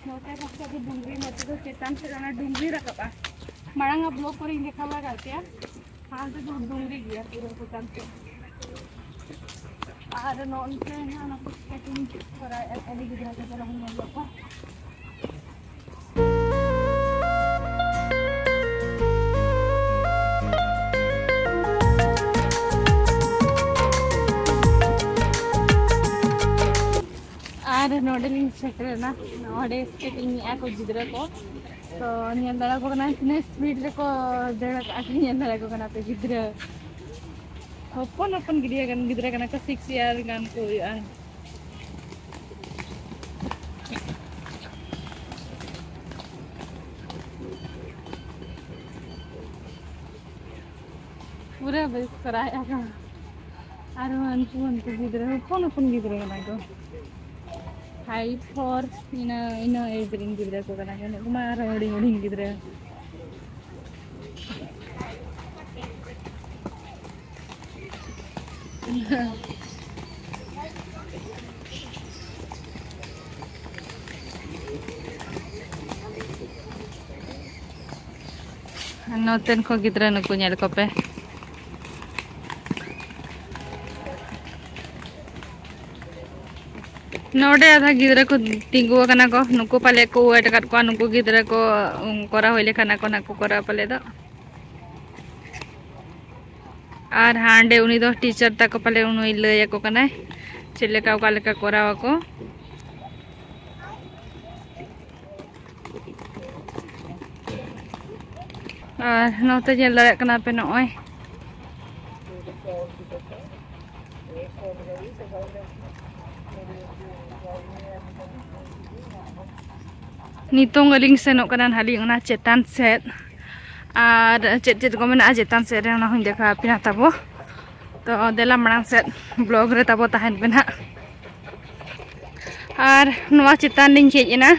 ᱱᱚᱛᱮ ᱯᱟᱥᱴᱟ ᱫᱚ ᱰᱩᱝᱨᱤ, ᱱᱚᱛᱮ ᱫᱚ ᱪᱮᱛᱟᱱ ᱥᱮᱫ ᱚᱱᱟ ᱰᱩᱝᱨᱤ ᱨᱟᱠᱟᱵᱼᱟ᱾ ᱢᱟᱲᱟᱝ ᱟᱜ ᱵᱞᱚᱜ ᱠᱚᱨᱮᱧ ᱫᱮᱠᱷᱟᱣ ᱵᱟᱲᱟ ᱠᱟᱜ ᱯᱮᱭᱟ᱾ ᱦᱟᱱᱛᱮ ᱫᱚ ᱰᱩᱝᱨᱤ ᱜᱮᱭᱟ ᱯᱩᱨᱟᱹ ᱪᱮᱛᱟᱱ ᱥᱮᱫ᱾ ᱟᱨ ᱱᱚᱜᱼᱚ ᱱᱚᱛᱮ ᱦᱟᱸᱜ ᱚᱱᱟ ᱠᱚ ᱥᱮᱴᱤᱝ ᱠᱚᱨᱟᱣᱮᱫᱼᱟ, ᱟᱹᱰᱤ ᱜᱤᱫᱽᱨᱟᱹ ᱠᱚ ᱪᱚᱞᱚ ᱵᱚᱱ ᱧᱮᱞ ᱜᱚᱫ ᱠᱚᱣᱟ᱾ ᱱᱚᱰᱮ ᱞᱤᱧ ᱥᱮᱴᱮᱨᱮᱱᱟ᱾ ᱱᱚᱰᱮ ᱥᱠᱮᱴᱤᱝ ᱮᱫᱼᱟ ᱠᱚ ᱜᱤᱫᱽᱨᱟᱹ ᱠᱚ᱾ ᱛᱚ ᱧᱮᱞ ᱫᱟᱲᱮ ᱠᱚ ᱠᱟᱱᱟ ᱛᱤᱱᱟᱹᱜ ᱥᱯᱤᱰ ᱨᱮᱠᱚ ᱫᱟᱹᱲ ᱟᱠᱟᱫᱼᱟ ᱠᱚ᱾ ᱧᱮᱞ ᱫᱟᱲᱮ ᱠᱚ ᱠᱟᱱᱟ ᱯᱮ ᱜᱤᱫᱽᱨᱟᱹ᱾ ᱦᱚᱯᱚᱱ ᱦᱚᱯᱚᱱ ᱜᱤᱫᱽᱨᱟᱹ ᱠᱟᱱ, ᱜᱤᱫᱽᱨᱟᱹ ᱠᱟᱱᱟ ᱠᱚ, ᱥᱤᱠᱥ ᱤᱭᱟᱨ ᱜᱟᱱ ᱠᱚ ᱦᱩᱭᱩᱜᱼᱟ᱾ ᱯᱩᱨᱟᱹ ᱵᱮᱥ ᱠᱚᱨᱟᱣᱮᱫᱼᱟ ᱠᱚ᱾ ᱟᱨ ᱩᱱᱠᱩ, ᱩᱱᱠᱩ ᱜᱤᱫᱽᱨᱟᱹ, ᱦᱚᱯᱚᱱ ᱦᱚᱯᱚᱱ ᱜᱤᱫᱽᱨᱟᱹ ᱠᱟᱱᱟ ᱠᱚ᱾ ᱯᱷᱟᱭᱤᱵᱷ, ᱯᱷᱳᱨ, ᱤᱱᱟᱹ, ᱤᱱᱟᱹ ᱮᱡᱽ ᱨᱮᱱ ᱜᱤᱫᱽᱨᱟᱹ ᱠᱚ ᱠᱟᱱᱟ ᱠᱚ᱾ ᱱᱩᱠᱩ ᱢᱟ ᱟᱨᱦᱚᱸ ᱦᱩᱰᱤᱧ ᱦᱩᱰᱤᱧ ᱜᱤᱫᱽᱨᱟᱹ᱾ ᱱᱚᱛᱮᱱ ᱠᱚ ᱜᱤᱫᱽᱨᱟᱹ ᱱᱩᱠᱩ ᱧᱮᱞ ᱠᱚᱯᱮ᱾ ᱱᱚᱰᱮ ᱟᱫᱷᱟ ᱜᱤᱫᱽᱨᱟᱹ ᱠᱚ ᱛᱤᱸᱜᱩ ᱟᱠᱟᱱᱟ ᱠᱚ᱾ ᱱᱩᱠᱩ ᱯᱟᱞᱮ ᱠᱚ ᱣᱮᱴ ᱟᱠᱟᱫ ᱠᱚᱣᱟ᱾ ᱱᱩᱠᱩ ᱜᱤᱫᱽᱨᱟᱹ ᱠᱚ, ᱩᱢ, ᱠᱚᱨᱟᱣ ᱦᱩᱭ ᱞᱮᱠᱷᱟᱱ ᱟᱠᱚ ᱱᱟᱜ ᱠᱚ ᱠᱚᱨᱟᱣ ᱯᱟᱞᱮ ᱫᱚ᱾ ᱟᱨ ᱦᱟᱸᱰᱮ ᱩᱱᱤ ᱫᱚ ᱴᱤᱪᱟᱨ ᱛᱟᱠᱚ ᱯᱟᱞᱮ ᱩᱱᱤᱭ ᱞᱟᱹᱭ ᱟᱠᱚ ᱠᱟᱱᱟᱭ ᱪᱮᱫ ᱞᱮᱠᱟ, ᱚᱠᱟ ᱞᱮᱠᱟ ᱠᱚᱨᱟᱣ ᱟᱠᱚ᱾ ᱟᱨ ᱱᱚᱛᱮ ᱧᱮᱞ ᱫᱟᱲᱮᱭᱟᱜ ᱠᱟᱱᱟ ᱯᱮ ᱱᱚᱜᱼᱚᱭ᱾ ᱱᱤᱛᱚᱝ ᱟᱹᱞᱤᱧ ᱥᱮᱱᱚᱜ ᱠᱟᱱᱟ ᱱᱟᱦᱟᱜ ᱞᱤᱧ ᱚᱱᱟ ᱪᱮᱛᱟᱱ ᱥᱮᱫ, ᱟᱨ ᱪᱮᱫ ᱪᱮᱫ ᱠᱚ ᱢᱮᱱᱟᱜᱼᱟ ᱪᱮᱛᱟᱱ ᱥᱮᱫ ᱨᱮ, ᱚᱱᱟ ᱦᱚᱸᱧ ᱫᱮᱠᱷᱟᱣ ᱟᱯᱮᱭᱟ ᱛᱟᱵᱚ᱾ ᱛᱚ ᱫᱮᱞᱟ ᱢᱟᱲᱟᱝ ᱥᱮᱫ ᱵᱞᱚᱜ ᱨᱮ ᱛᱟᱵᱚ ᱛᱟᱦᱮᱱ ᱯᱮ ᱱᱟᱦᱟᱜ᱾ ᱟᱨ ᱱᱚᱣᱟ ᱪᱮᱛᱟᱱ ᱞᱤᱧ ᱦᱮᱡ ᱮᱱᱟ,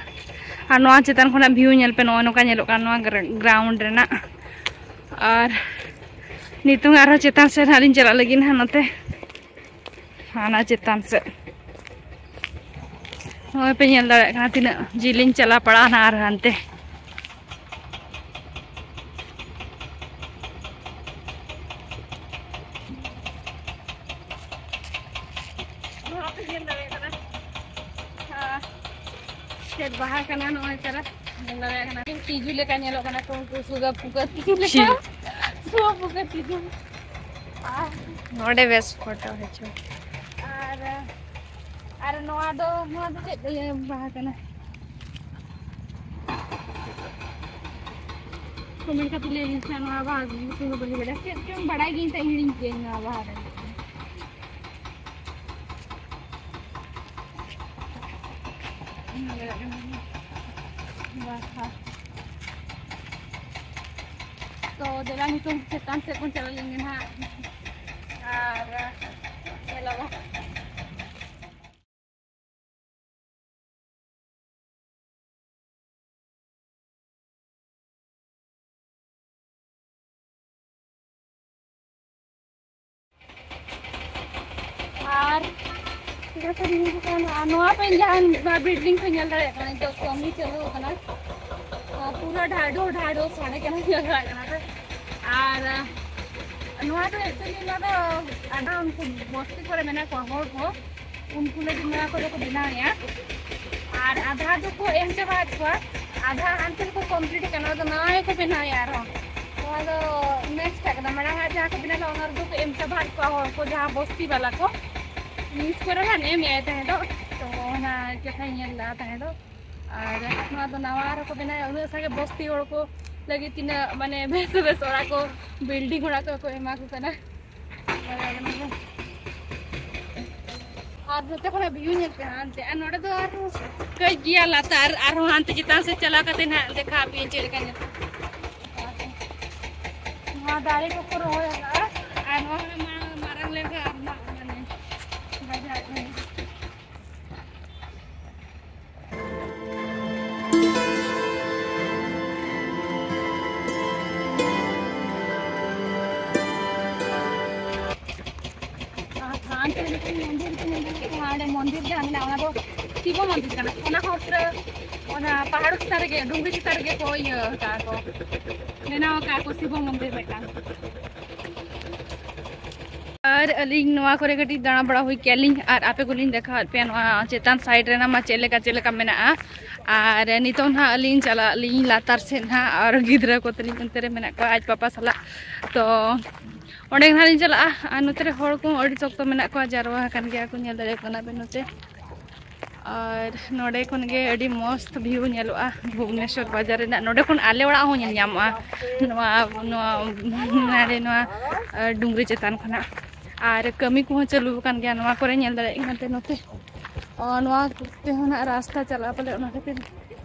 ᱟᱨ ᱱᱚᱣᱟ ᱪᱮᱛᱟᱱ ᱠᱷᱚᱱᱟᱜ ᱵᱷᱤᱭᱩ ᱧᱮᱞ ᱯᱮ, ᱱᱚᱜᱼᱚᱭ ᱱᱚᱝᱠᱟ ᱧᱮᱞᱚᱜ ᱠᱟᱱᱟ ᱱᱚᱣᱟ ᱜᱨᱟ-, ᱜᱨᱟᱣᱩᱱᱰ ᱨᱮᱱᱟᱜ᱾ ᱟᱨ ᱱᱤᱛᱚᱝ ᱟᱨᱦᱚᱸ ᱪᱮᱛᱟᱱ ᱥᱮᱫ ᱦᱟᱸᱜ ᱞᱤᱧ ᱪᱟᱞᱟᱜ ᱞᱟᱹᱜᱤᱫ ᱦᱟᱸᱜ ᱱᱚᱛᱮ᱾ ᱦᱟᱱᱟ ᱪᱮᱛᱟᱱ ᱥᱮᱫ᱾ ᱱᱚᱜᱼᱚᱭ ᱯᱮ ᱧᱮᱞ ᱫᱟᱲᱮᱭᱟᱜ ᱠᱟᱱᱟ ᱛᱤᱱᱟᱹᱜ ᱡᱤᱞᱤᱧ ᱪᱟᱞᱟᱣ ᱯᱟᱲᱟᱣᱱᱟ ᱟᱨ ᱦᱟᱱᱛᱮ᱾ ᱱᱚᱣᱟ ᱯᱮ ᱧᱮᱞ ᱫᱟᱲᱮᱭᱟᱜ ᱠᱟᱱᱟ᱾ ᱟᱨ ᱪᱮᱫ ᱵᱟᱦᱟ ᱠᱟᱱᱟ ᱱᱚᱜᱼᱚᱭ ᱛᱟᱨᱟ? ᱧᱮᱞ ᱫᱟᱲᱮᱭᱟᱜ ᱠᱟᱱᱟ ᱛᱤᱡᱩ ᱞᱮᱠᱟ ᱧᱮᱞᱚᱜ ᱠᱟᱱᱟ ᱠᱚ ᱩᱱᱠᱩ ᱥᱩᱜᱟ ᱯᱩᱜᱟ ᱛᱤᱡᱩ ᱞᱮᱠᱟ᱾ ᱪᱤ? ᱥᱩᱜᱟ ᱯᱩᱜᱟ ᱛᱤᱡᱩ᱾ ᱟᱨ ᱱᱚᱰᱮ ᱵᱮᱥ ᱯᱷᱳᱴᱳ ᱦᱚᱪᱚ᱾ ᱟᱨ ᱟᱨ ᱱᱚᱣᱟ ᱫᱚ, ᱱᱚᱣᱟ ᱫᱚ ᱪᱮᱫ ᱵᱟᱦᱟ ᱠᱟᱱᱟ? ᱠᱚᱢᱮᱱᱴ ᱠᱟᱛᱮ ᱞᱟᱹᱭ ᱞᱤᱧ ᱥᱮ, ᱱᱚᱣᱟ ᱵᱟᱦᱟ ᱧᱩᱛᱩᱢ ᱫᱚ ᱵᱟᱹᱧ ᱵᱟᱲᱟᱭᱟ᱾ ᱪᱮᱫ ᱪᱚᱝ ᱵᱟᱲᱟᱭ ᱜᱤᱭᱟᱹᱧ, ᱛᱟᱭ ᱦᱤᱲᱤᱧ ᱠᱤᱭᱟᱹᱧ ᱱᱚᱣᱟ ᱵᱟᱦᱟ ᱨᱮ᱾ ᱵᱟᱦᱟ᱾ ᱛᱚ ᱫᱮᱞᱟ ᱱᱤᱛᱚᱝ ᱪᱮᱛᱟᱱ ᱥᱮᱫ ᱵᱚᱱ ᱪᱟᱞᱟᱣ ᱞᱮᱱ ᱜᱮ ᱱᱟᱦᱟᱜ᱾ ᱟᱨ ᱧᱮᱞ ᱟᱵᱚᱱ᱾ ᱟᱨ ᱪᱮᱫᱟᱜ ᱥᱮ ᱱᱤᱭᱟᱹ ᱫᱚ ᱠᱟᱱᱟ, ᱱᱚᱣᱟ ᱯᱮ ᱡᱟᱦᱟᱸ ᱱᱚᱣᱟ ᱵᱤᱞᱰᱤᱝ ᱯᱮ ᱧᱮᱞ ᱫᱟᱲᱮᱭᱟᱜ ᱠᱟᱱᱟ, ᱱᱤᱛᱚᱜ ᱠᱟᱹᱢᱤ ᱪᱟᱹᱞᱩ ᱟᱠᱟᱱᱟ᱾ ᱟᱨ ᱯᱩᱨᱟᱹ ᱰᱷᱟᱰᱚ ᱰᱷᱟᱰᱚ ᱥᱟᱰᱮ ᱠᱟᱱᱟ, ᱧᱮᱞ ᱫᱟᱲᱮᱭᱟᱜ ᱠᱟᱱᱟ ᱯᱮ᱾ ᱟᱨ ᱱᱚᱣᱟ ᱫᱚ actually ᱱᱚᱣᱟ ᱫᱚ ᱟᱫᱚ ᱩᱱᱠᱩ ᱵᱚᱥᱛᱤ ᱠᱚᱨᱮ ᱢᱮᱱᱟᱜ ᱠᱚᱣᱟ ᱦᱚᱲ ᱠᱚ, ᱩᱱᱠᱩ ᱞᱟᱹᱜᱤᱫ ᱱᱚᱣᱟ ᱠᱚᱫᱚ ᱠᱚ ᱵᱮᱱᱟᱣᱮᱫᱼᱟ᱾ ᱟᱨ ᱟᱫᱷᱟ ᱫᱚᱠᱚ ᱮᱢ ᱪᱟᱵᱟ ᱟᱫ ᱠᱚᱣᱟ, ᱟᱫᱷᱟ ᱦᱟᱱᱛᱮ ᱨᱮᱠᱚ ᱠᱚᱢᱯᱞᱤᱴ ᱟᱠᱟᱱᱟ, ᱟᱫᱚ ᱱᱟᱣᱟ ᱜᱮᱠᱚ ᱵᱮᱱᱟᱣᱮᱫᱼᱟ ᱟᱨᱦᱚᱸ᱾ ᱱᱚᱣᱟ ᱫᱚ ᱱᱮᱠᱥᱴ ᱟᱜ ᱠᱟᱱᱟ, ᱢᱟᱲᱟᱝ ᱟᱜ ᱡᱟᱦᱟᱸ ᱠᱚ ᱵᱮᱱᱟᱣ ᱞᱮᱫᱟ ᱚᱱᱟ ᱨᱮᱫᱚ ᱠᱚ ᱮᱢ ᱪᱟᱵᱟ ᱟᱫ ᱠᱚᱣᱟ ᱦᱚᱲ ᱠᱚ, ᱡᱟᱦᱟᱸ ᱵᱚᱥᱛᱤ ᱵᱟᱞᱟ ᱠᱚ᱾ ᱱᱤᱭᱩᱡᱽ ᱠᱚᱨᱮ ᱦᱟᱸᱜ ᱮᱢ ᱮᱫᱟᱭ ᱛᱟᱦᱮᱸ ᱫᱚ, ᱛᱚ ᱚᱱᱟ ᱠᱟᱛᱷᱟᱧ ᱧᱮᱞ ᱞᱮᱫᱟ ᱛᱟᱦᱮᱸ ᱫᱚ᱾ ᱟᱨ ᱱᱚᱣᱟ ᱫᱚ ᱱᱟᱣᱟ ᱟᱨᱦᱚᱸ ᱠᱚ ᱵᱮᱱᱟᱣᱮᱫᱼᱟ, ᱩᱱᱟᱹᱜ ᱥᱟᱸᱜᱮ ᱵᱚᱥᱛᱤ ᱦᱚᱲ ᱠᱚ ᱞᱟᱹᱜᱤᱫ ᱛᱤᱱᱟᱹᱜ ᱢᱟᱱᱮ ᱵᱮᱥ ᱵᱮᱥ ᱚᱲᱟᱜ ᱠᱚ, ᱵᱤᱞᱰᱤᱝ ᱚᱲᱟᱜ ᱠᱚ ᱠᱚ ᱮᱢᱟ ᱠᱚ ᱠᱟᱱᱟ᱾ ᱟᱨ ᱱᱚᱛᱮ ᱠᱷᱚᱱᱟᱜ ᱵᱷᱤᱭᱩ ᱧᱮᱞ ᱯᱮ ᱦᱟᱸᱜ ᱦᱟᱱᱛᱮ, ᱟᱨ ᱱᱚᱰᱮ ᱫᱚ ᱟᱨᱦᱚᱸ ᱠᱟᱹᱡ ᱜᱮᱭᱟ ᱞᱟᱛᱟᱨ, ᱟᱨᱦᱚᱸ ᱦᱟᱱᱛᱮ ᱪᱮᱛᱟᱱ ᱥᱮᱫ ᱪᱟᱞᱟᱣ ᱠᱟᱛᱮ ᱱᱟᱦᱟᱜ ᱫᱮᱠᱷᱟᱣ ᱟᱯᱮᱭᱟᱹᱧ ᱪᱮᱫ ᱞᱮᱠᱟ ᱧᱮᱞᱚᱜᱼᱟ᱾ ᱱᱚᱣᱟ ᱫᱟᱨᱮ ᱠᱚᱠᱚ ᱨᱚᱦᱚᱭ ᱟᱠᱟᱫᱼᱟ, ᱟᱨ ᱱᱚᱣᱟ ᱢᱟ-, ᱢᱟᱨᱟᱝ ᱞᱮᱱᱠᱷᱟᱱ ᱟᱨ ᱢᱟᱜ ᱢᱟᱱᱮ ᱵᱟᱡᱟᱨ ᱨᱮ᱾ ᱟᱨ ᱦᱟᱱᱛᱮ ᱢᱤᱫᱴᱮᱱ ᱢᱚᱱᱫᱤᱨ ᱠᱚ ᱧᱮᱞ ᱧᱟᱢᱚᱜ ᱠᱟᱱᱟ, ᱦᱟᱸᱰᱮ ᱢᱚᱱᱫᱤᱨ ᱡᱟᱦᱟᱸ ᱢᱮᱱᱟᱜᱼᱟ, ᱚᱱᱟ ᱫᱚ ᱥᱤᱵᱚ ᱢᱚᱱᱫᱤᱨ ᱠᱟᱱᱟ᱾ ᱚᱱᱟ ᱦᱚᱸ ᱯᱩᱨᱟᱹ ᱚᱱᱟ ᱯᱟᱦᱟᱲ ᱪᱮᱛᱟᱱ ᱨᱮᱜᱮ, ᱰᱩᱝᱨᱤ ᱪᱮᱛᱟᱱ ᱨᱮᱜᱮ ᱠᱚ ᱤᱭᱟᱹ ᱟᱠᱟᱫᱼᱟ ᱠᱚ, ᱵᱮᱱᱟᱣ ᱟᱠᱟᱫᱼᱟ ᱠᱚ ᱥᱤᱵᱚ ᱢᱚᱱᱫᱤᱨ ᱢᱤᱫᱴᱟᱝ᱾ ᱟᱨ ᱟᱹᱞᱤᱧ ᱱᱚᱣᱟ ᱠᱚᱨᱮ ᱠᱟᱹᱴᱤᱡ ᱫᱟᱬᱟ ᱵᱟᱲᱟ ᱦᱩᱭ ᱠᱮᱜᱼᱟ ᱞᱤᱧ, ᱟᱨ ᱟᱯᱮ ᱠᱚᱞᱤᱧ ᱫᱮᱠᱷᱟᱣᱟᱫ ᱯᱮᱭᱟ ᱱᱚᱣᱟ ᱪᱮᱛᱟᱱ side ᱨᱮᱱᱟᱜ ᱢᱟ ᱪᱮᱫ ᱞᱮᱠᱟ ᱪᱮᱫ ᱞᱮᱠᱟ ᱢᱮᱱᱟᱜᱼᱟ᱾ ᱟᱨ ᱱᱤᱛᱚᱜ ᱱᱟᱦᱟᱜ ᱟᱹᱞᱤᱧ ᱪᱟᱞᱟᱜ ᱟᱹᱞᱤᱧ ᱞᱟᱛᱟᱨ ᱥᱮᱫ ᱱᱟᱦᱟᱜ, ᱟᱨ ᱜᱤᱫᱽᱨᱟᱹ ᱠᱚ ᱛᱟᱹᱞᱤᱧ ᱚᱱᱛᱮ ᱨᱮ ᱢᱮᱱᱟᱜ ᱠᱚᱣᱟ ᱟᱡ ᱯᱟᱯᱟ ᱥᱟᱞᱟᱜ᱾ ᱛᱚ ᱚᱸᱰᱮ ᱱᱟᱦᱟᱜ ᱞᱤᱧ ᱪᱟᱞᱟᱜᱼᱟ᱾ ᱟᱨ ᱱᱚᱛᱮ ᱨᱮ ᱦᱚᱲ ᱠᱚ ᱟᱹᱰᱤ ᱥᱚᱠᱛᱚ ᱢᱮᱱᱟᱜ ᱠᱚᱣᱟ, ᱡᱟᱨᱣᱟ ᱟᱠᱟᱱ ᱜᱮᱭᱟ ᱠᱚ, ᱧᱮᱞ ᱫᱟᱲᱮᱭᱟᱜ ᱠᱟᱱᱟ ᱯᱮ ᱱᱚᱛᱮ᱾ ᱟᱨ ᱱᱚᱰᱮ ᱠᱷᱚᱱ ᱜᱮ ᱟᱹᱰᱤ ᱢᱚᱥᱛ view ᱧᱮᱞᱚᱜᱼᱟ ᱵᱷᱩᱵᱽᱱᱮᱥᱚᱨ ᱵᱟᱡᱟᱨ ᱨᱮᱱᱟᱜ᱾ ᱱᱚᱰᱮ ᱠᱷᱚᱱ ᱟᱞᱮ ᱚᱲᱟᱜ ᱦᱚᱸ ᱧᱮᱞ ᱧᱟᱢᱚᱜᱼᱟ, ᱱᱚᱣᱟ ᱱᱚᱣᱟ ᱱᱚᱰᱮ ᱱᱚᱣᱟ ᱰᱩᱝᱨᱤ ᱪᱮᱛᱟᱱ ᱠᱷᱚᱱᱟᱜ᱾ ᱟᱨ ᱠᱟᱹᱢᱤ ᱠᱚᱦᱚᱸ ᱪᱟᱹᱞᱩ ᱟᱠᱟᱱ ᱜᱮᱭᱟ ᱱᱚᱣᱟ ᱠᱚᱨᱮ, ᱧᱮᱞ ᱫᱟᱲᱮᱭᱟᱜ ᱠᱟᱱ ᱛᱮ ᱱᱚᱛᱮ᱾ ᱚ, ᱱᱚᱣᱟ ᱛᱮᱦᱚᱸ ᱱᱟᱜ ᱨᱟᱥᱛᱟ ᱪᱟᱞᱟᱜᱼᱟ ᱯᱟᱞᱮ, ᱚᱱᱟ ᱠᱷᱟᱹᱛᱤᱨ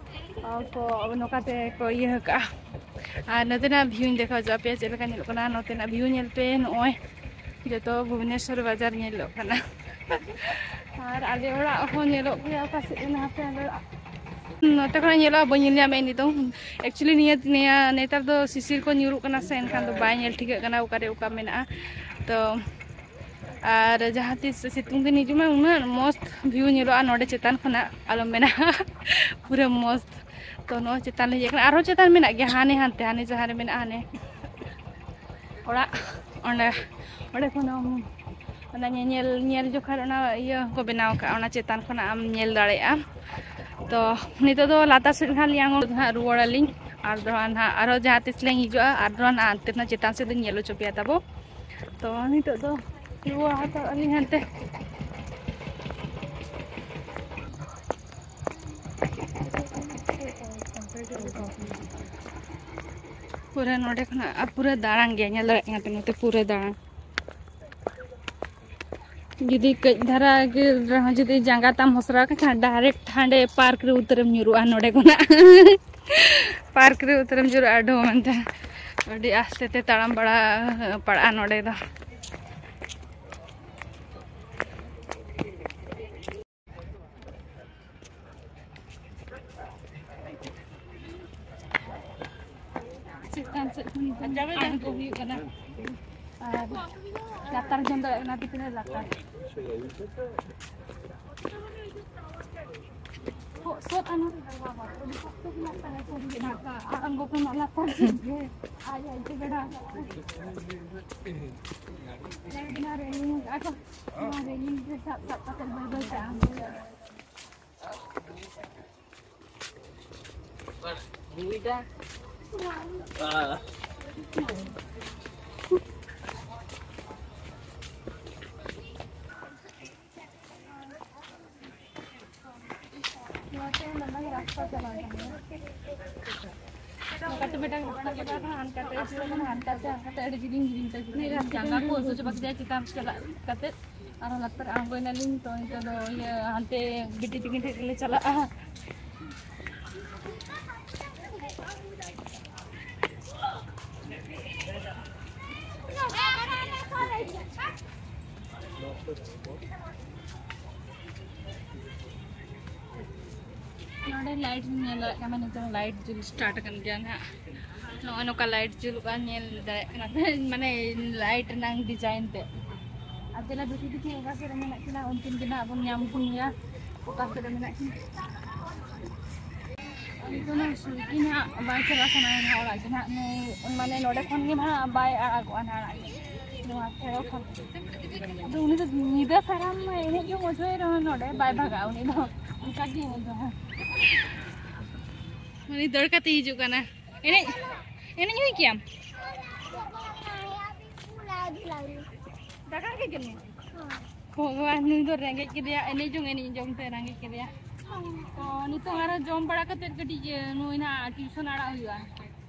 ᱚ, ᱠᱚ ᱱᱚᱝᱠᱟ ᱛᱮ ᱠᱚ ᱤᱭᱟᱹ ᱟᱠᱟᱜᱼᱟ᱾ ᱟᱨ ᱱᱚᱛᱮᱱᱟᱜ view ᱤᱧ ᱫᱮᱠᱷᱟᱣ ᱦᱚᱪᱚ ᱟᱯᱮᱭᱟ, ᱪᱮᱫ ᱞᱮᱠᱟ ᱧᱮᱞᱚᱜ ᱠᱟᱱᱟ ᱱᱚᱛᱮᱱᱟᱜ view᱾ ᱧᱮᱞ ᱯᱮ, ᱱᱚᱜᱼᱚᱭ ᱡᱚᱛᱚ ᱵᱷᱩᱵᱽᱱᱮᱥᱚᱨ ᱵᱟᱡᱟᱨ ᱧᱮᱞᱚᱜ ᱠᱟᱱᱟ᱾ ᱟᱨ ᱟᱞᱮ ᱚᱲᱟᱜ ᱦᱚᱸ ᱧᱮᱞᱚᱜ ᱜᱮᱭᱟ ᱚᱠᱟ ᱥᱮᱫ ᱨᱮ ᱦᱟᱯᱮ ᱟᱞᱮ ᱚᱲᱟᱜ᱾ ᱱᱚᱛᱮ ᱠᱷᱚᱱᱟᱜ ᱧᱮᱞᱚᱜᱼᱟ, ᱵᱟᱹᱧ ᱧᱮᱞ ᱧᱟᱢᱮᱫ ᱱᱤᱛᱚᱝ᱾ Actually ᱱᱤᱭᱟᱹ ᱱᱤᱭᱟᱹ ᱱᱮᱛᱟᱨ ᱫᱚ ᱥᱤᱥᱤᱨ ᱠᱚ ᱧᱩᱨᱩᱜ ᱠᱟᱱᱟ ᱥᱮ, ᱮᱱᱠᱷᱟᱱ ᱫᱚ ᱵᱟᱭ ᱧᱮᱞ ᱴᱷᱤᱠᱟᱹᱜ ᱠᱟᱱᱟ ᱚᱠᱟᱨᱮ ᱚᱠᱟ ᱢᱮᱱᱟᱜᱼᱟ᱾ ᱛᱚ ᱟᱨ ᱡᱟᱦᱟᱸ ᱛᱤᱥ ᱥᱤᱛᱩᱝ ᱫᱤᱱ ᱦᱤᱡᱩᱜ ᱢᱮ, ᱩᱱᱟᱹᱜ ᱢᱚᱥᱛ view ᱧᱮᱞᱚᱜᱼᱟ ᱱᱚᱰᱮ ᱪᱮᱛᱟᱱ ᱠᱷᱚᱱᱟᱜ, ᱟᱞᱚᱢ ᱢᱮᱱᱟ᱾ ᱯᱩᱨᱟᱹ ᱢᱚᱥᱛ᱾ ᱛᱚ ᱱᱚᱜᱼᱚᱭ ᱪᱮᱛᱟᱱ ᱞᱮ ᱦᱮᱡ ᱟᱠᱟᱱᱟ, ᱟᱨᱦᱚᱸ ᱪᱮᱛᱟᱱ ᱢᱮᱱᱟᱜ ᱜᱮᱭᱟ, ᱦᱟᱱᱮ ᱦᱟᱱᱛᱮ, ᱦᱟᱱᱮ ᱡᱟᱦᱟᱸ ᱨᱮ ᱢᱮᱱᱟᱜᱼᱟ, ᱦᱟᱱᱮ ᱚᱲᱟᱜ, ᱚᱸᱰᱮ, ᱚᱸᱰᱮ ᱠᱷᱚᱱ ᱚᱱᱟ ᱧᱮᱧᱮᱞ, ᱧᱮᱞ ᱡᱚᱠᱷᱟᱱ ᱚᱱᱟ ᱤᱭᱟᱹ ᱠᱚ ᱵᱮᱱᱟᱣ ᱠᱟᱜᱼᱟ, ᱚᱱᱟ ᱪᱮᱛᱟᱱ ᱠᱷᱚᱱᱟᱜ ᱟᱢ ᱧᱮᱞ ᱫᱟᱲᱮᱭᱟᱜᱼᱟ᱾ ᱛᱚ ᱱᱤᱛᱚᱜ ᱫᱚ ᱞᱟᱛᱟᱨ ᱥᱮᱫ ᱱᱟᱦᱟᱜ ᱞᱤᱧ ᱟᱬᱜᱚ ᱱᱟᱦᱟᱜ ᱨᱩᱣᱟᱹᱲ ᱟᱹᱞᱤᱧ, ᱟᱨ ᱫᱚ ᱱᱟᱦᱟᱜ ᱟᱨᱦᱚᱸ ᱡᱟᱦᱟᱸ ᱛᱤᱥ ᱞᱤᱧ ᱦᱤᱡᱩᱜᱼᱟ, ᱟᱨ ᱫᱚ ᱱᱟᱦᱟᱜ ᱦᱟᱱᱛᱮ ᱱᱟᱜ ᱪᱮᱛᱟᱱ ᱥᱮᱫ ᱞᱤᱧ ᱧᱮᱞ ᱦᱚᱪᱚ ᱯᱮᱭᱟ ᱛᱟᱵᱚ᱾ ᱛᱚ ᱱᱤᱛᱚᱜ ᱫᱚ ᱨᱩᱣᱟᱹᱲ ᱦᱟᱛᱟᱲᱚᱜ ᱟᱹᱞᱤᱧ ᱦᱟᱱᱛᱮ᱾ ᱯᱩᱨᱟᱹ ᱱᱚᱰᱮ ᱠᱷᱚᱱᱟᱜ, ᱟᱨ ᱯᱩᱨᱟᱹ ᱫᱟᱬᱟᱱ ᱜᱮᱭᱟ, ᱧᱮᱞ ᱫᱟᱲᱮᱭᱟᱜ ᱠᱟᱱᱟ ᱯᱮ ᱱᱚᱛᱮ ᱯᱩᱨᱟᱹ ᱫᱟᱬᱟᱱ᱾ ᱡᱩᱫᱤ ᱠᱟᱹᱡ ᱫᱷᱟᱨᱟ ᱜᱮ ᱨᱮᱦᱚᱸ ᱡᱩᱫᱤ ᱡᱟᱸᱜᱟ ᱛᱟᱢ ᱦᱚᱥᱨᱟᱣ ᱠᱮᱫ ᱠᱷᱟᱱ, direct ᱦᱟᱸᱰᱮ park ᱨᱮ ᱩᱛᱟᱹᱨᱮᱢ ᱧᱩᱨᱩᱜᱼᱟ ᱱᱚᱰᱮ ᱠᱷᱚᱱᱟᱜ᱾ Park ᱨᱮ ᱩᱛᱟᱹᱨᱮᱢ ᱧᱩᱨᱩᱜᱼᱟ ᱰᱷᱚ ᱢᱮᱱᱛᱮ᱾ ᱟᱹᱰᱤ ᱟᱥᱛᱮ ᱛᱮ ᱛᱟᱲᱟᱢ ᱵᱟᱲᱟ ᱯᱟᱲᱟᱜᱼᱟ ᱱᱚᱰᱮ ᱫᱚ᱾ ᱪᱮᱛᱟᱱ ᱥᱮᱫ ᱠᱷᱚᱱ ᱟᱬᱜᱚ ᱦᱩᱭᱩᱜ ᱠᱟᱱᱟ᱾ ᱟᱨ ᱞᱟᱛᱟᱨ ᱡᱚᱢ ᱫᱟᱲᱮᱭᱟᱜ ᱠᱟᱱᱟ ᱯᱮ ᱛᱤᱱᱟᱹᱜ ᱞᱟᱛᱟᱨ᱾ ᱥᱚᱛ ᱟᱱᱟ ᱨᱮ ᱵᱟᱵᱟ, ᱥᱚᱠᱛᱚ ᱜᱮ ᱞᱟᱛᱟᱨ ᱨᱮ ᱥᱟᱹᱨᱤ ᱜᱮ ᱫᱷᱟᱠᱟ, ᱟᱨ ᱟᱬᱜᱚ ᱠᱚ ᱢᱟ ᱞᱟᱛᱟᱨ ᱥᱮᱫ ᱜᱮ᱾ ᱟᱡ ᱟᱡ ᱛᱮ ᱵᱮᱲᱟ ᱨᱟᱠᱟᱵ᱾ ᱚᱱᱟ ᱨᱮᱞᱤᱝ ᱟᱠᱚ, ᱚᱱᱟ ᱨᱮᱞᱤᱝ ᱨᱮ ᱥᱟᱵ ᱥᱟᱵ ᱠᱟᱛᱮ ᱵᱟᱹᱭ ᱵᱟᱹᱭ ᱛᱮ ᱟᱬᱜᱚᱭᱟ᱾ ᱱᱚᱛᱮ ᱢᱤᱫᱴᱟᱝ ᱨᱟᱥᱛᱟ ᱪᱟᱞᱟᱣ ᱠᱟᱱᱟ᱾ ᱱᱚᱝᱠᱟᱛᱮ ᱢᱤᱫᱴᱟᱝ ᱨᱟᱥᱛᱟ ᱪᱟᱞᱟᱣ ᱠᱟᱱᱟ, ᱦᱟᱱᱠᱟᱛᱮ ᱥᱮᱱ ᱠᱟᱱᱟ, ᱦᱟᱱᱠᱟᱛᱮ, ᱦᱟᱱᱠᱟᱛᱮ ᱟᱹᱰᱤ ᱡᱤᱞᱤᱧ ᱡᱤᱞᱤᱧ ᱛᱮ ᱡᱟᱸᱜᱟ ᱠᱚ ᱦᱟᱹᱥᱩ ᱪᱟᱵᱟ ᱠᱮᱫᱮᱭᱟ ᱪᱮᱛᱟᱱ ᱪᱟᱞᱟᱜ ᱠᱟᱛᱮ᱾ ᱟᱨᱦᱚᱸ ᱞᱟᱛᱟᱨ ᱟᱬᱜᱚᱭᱱᱟᱞᱤᱧ, ᱛᱚ ᱱᱤᱛᱚᱜ ᱫᱚ ᱤᱭᱟᱹ ᱦᱟᱱᱛᱮ ᱵᱤᱴᱤ ᱛᱟᱹᱠᱤᱱ ᱴᱷᱮᱱ ᱜᱮᱞᱮ ᱪᱟᱞᱟᱜᱼᱟ᱾ ᱱᱚᱰᱮ ᱞᱟᱭᱤᱴ ᱧᱮᱞ ᱫᱟᱲᱮᱭᱟᱜ ᱠᱟᱱᱟ, ᱱᱤᱛᱚᱝ ᱞᱟᱭᱤᱴ ᱡᱩᱞ ᱥᱴᱟᱨᱴ ᱟᱠᱟᱱ ᱜᱮᱭᱟ ᱱᱟᱦᱟᱜ᱾ ᱱᱚᱜᱼᱚᱭ ᱱᱚᱝᱠᱟ ᱞᱟᱭᱤᱴ ᱡᱩᱞᱩᱜ ᱠᱟᱱ ᱧᱮᱞ ᱫᱟᱲᱮᱭᱟᱜ ᱠᱟᱱᱟ ᱯᱮ, ᱢᱟᱱᱮ ᱞᱟᱭᱤᱴ ᱨᱮᱱᱟᱝ ᱰᱤᱡᱟᱭᱤᱱ ᱛᱮ᱾ ᱟᱨ ᱫᱮᱞᱟ ᱵᱤᱴᱤ ᱛᱟᱹᱠᱤᱱ ᱚᱠᱟ ᱥᱮᱫ ᱨᱮ ᱢᱮᱱᱟᱜ ᱠᱤᱱᱟ, ᱩᱱᱠᱤᱱ ᱜᱮ ᱱᱟᱦᱟᱜ ᱵᱚᱱ ᱧᱟᱢ ᱠᱤᱱ ᱜᱮᱭᱟ, ᱚᱠᱟ ᱥᱮᱫ ᱨᱮ ᱢᱮᱱᱟᱜ ᱠᱤᱱᱟ᱾ ᱱᱤᱛᱚᱜ ᱱᱟᱦᱟᱜ ᱥᱩᱨ ᱜᱮ ᱱᱟᱦᱟᱜ ᱵᱟᱭ ᱪᱟᱞᱟᱜ ᱥᱟᱱᱟᱭᱟ ᱱᱟᱦᱟᱜ ᱚᱲᱟᱜ ᱜᱮ ᱱᱟᱦᱟᱜ, ᱱᱩᱭ ᱢᱟᱱᱮ ᱱᱚᱰᱮ ᱠᱷᱚᱱ ᱜᱮ ᱱᱟᱦᱟᱜ ᱵᱟᱭ ᱟᱲᱟᱜᱚᱜᱼᱟ ᱱᱟᱦᱟᱜ ᱚᱲᱟᱜ ᱜᱮ, ᱱᱚᱣᱟ ᱯᱷᱮᱨᱚ ᱠᱷᱚᱱ᱾ ᱟᱫᱚ ᱩᱱᱤ ᱫᱚ ᱧᱤᱫᱟᱹ ᱥᱟᱨᱟᱢ ᱮᱱᱮᱡ ᱜᱮ ᱢᱚᱡᱚᱭ ᱨᱮᱦᱚᱸ ᱱᱚᱰᱮ ᱵᱟᱭ ᱵᱷᱟᱜᱟᱜᱼᱟ, ᱩᱱᱤ ᱫᱚ ᱚᱱᱠᱟ ᱜᱮ ᱮᱱᱮᱡᱚᱜᱼᱟ᱾ ᱩᱱᱤ ᱫᱟᱹᱲ ᱠᱟᱛᱮ ᱦᱤᱡᱩᱜ ᱠᱟᱱᱟ᱾ ᱮᱱᱮᱡ, ᱮᱱᱮᱡ ᱦᱩᱭ ᱠᱮᱭᱟᱢ? ᱫᱟᱠᱟ ᱠᱮᱫ ᱜᱮᱢ? ᱵᱷᱚᱜᱚᱵᱟᱱ, ᱱᱩᱭ ᱫᱚ ᱨᱮᱸᱜᱮᱡ ᱠᱮᱫᱮᱭᱟ, ᱮᱱᱮᱡ ᱡᱚᱝ, ᱮᱱᱮᱡ ᱡᱚᱝ ᱛᱮ ᱨᱮᱸᱜᱮᱡ ᱠᱮᱫᱮᱭᱟ᱾ ᱛᱚ ᱱᱤᱛᱚᱝ ᱟᱨᱚ ᱡᱚᱢ ᱵᱟᱲᱟ ᱠᱟᱛᱮᱫ ᱠᱟᱹᱴᱤᱡ, ᱮ, ᱱᱩᱭ ᱱᱟᱦᱟᱜ ᱴᱤᱭᱩᱥᱚᱱ ᱟᱲᱟᱜ ᱦᱩᱭᱩᱜᱼᱟ᱾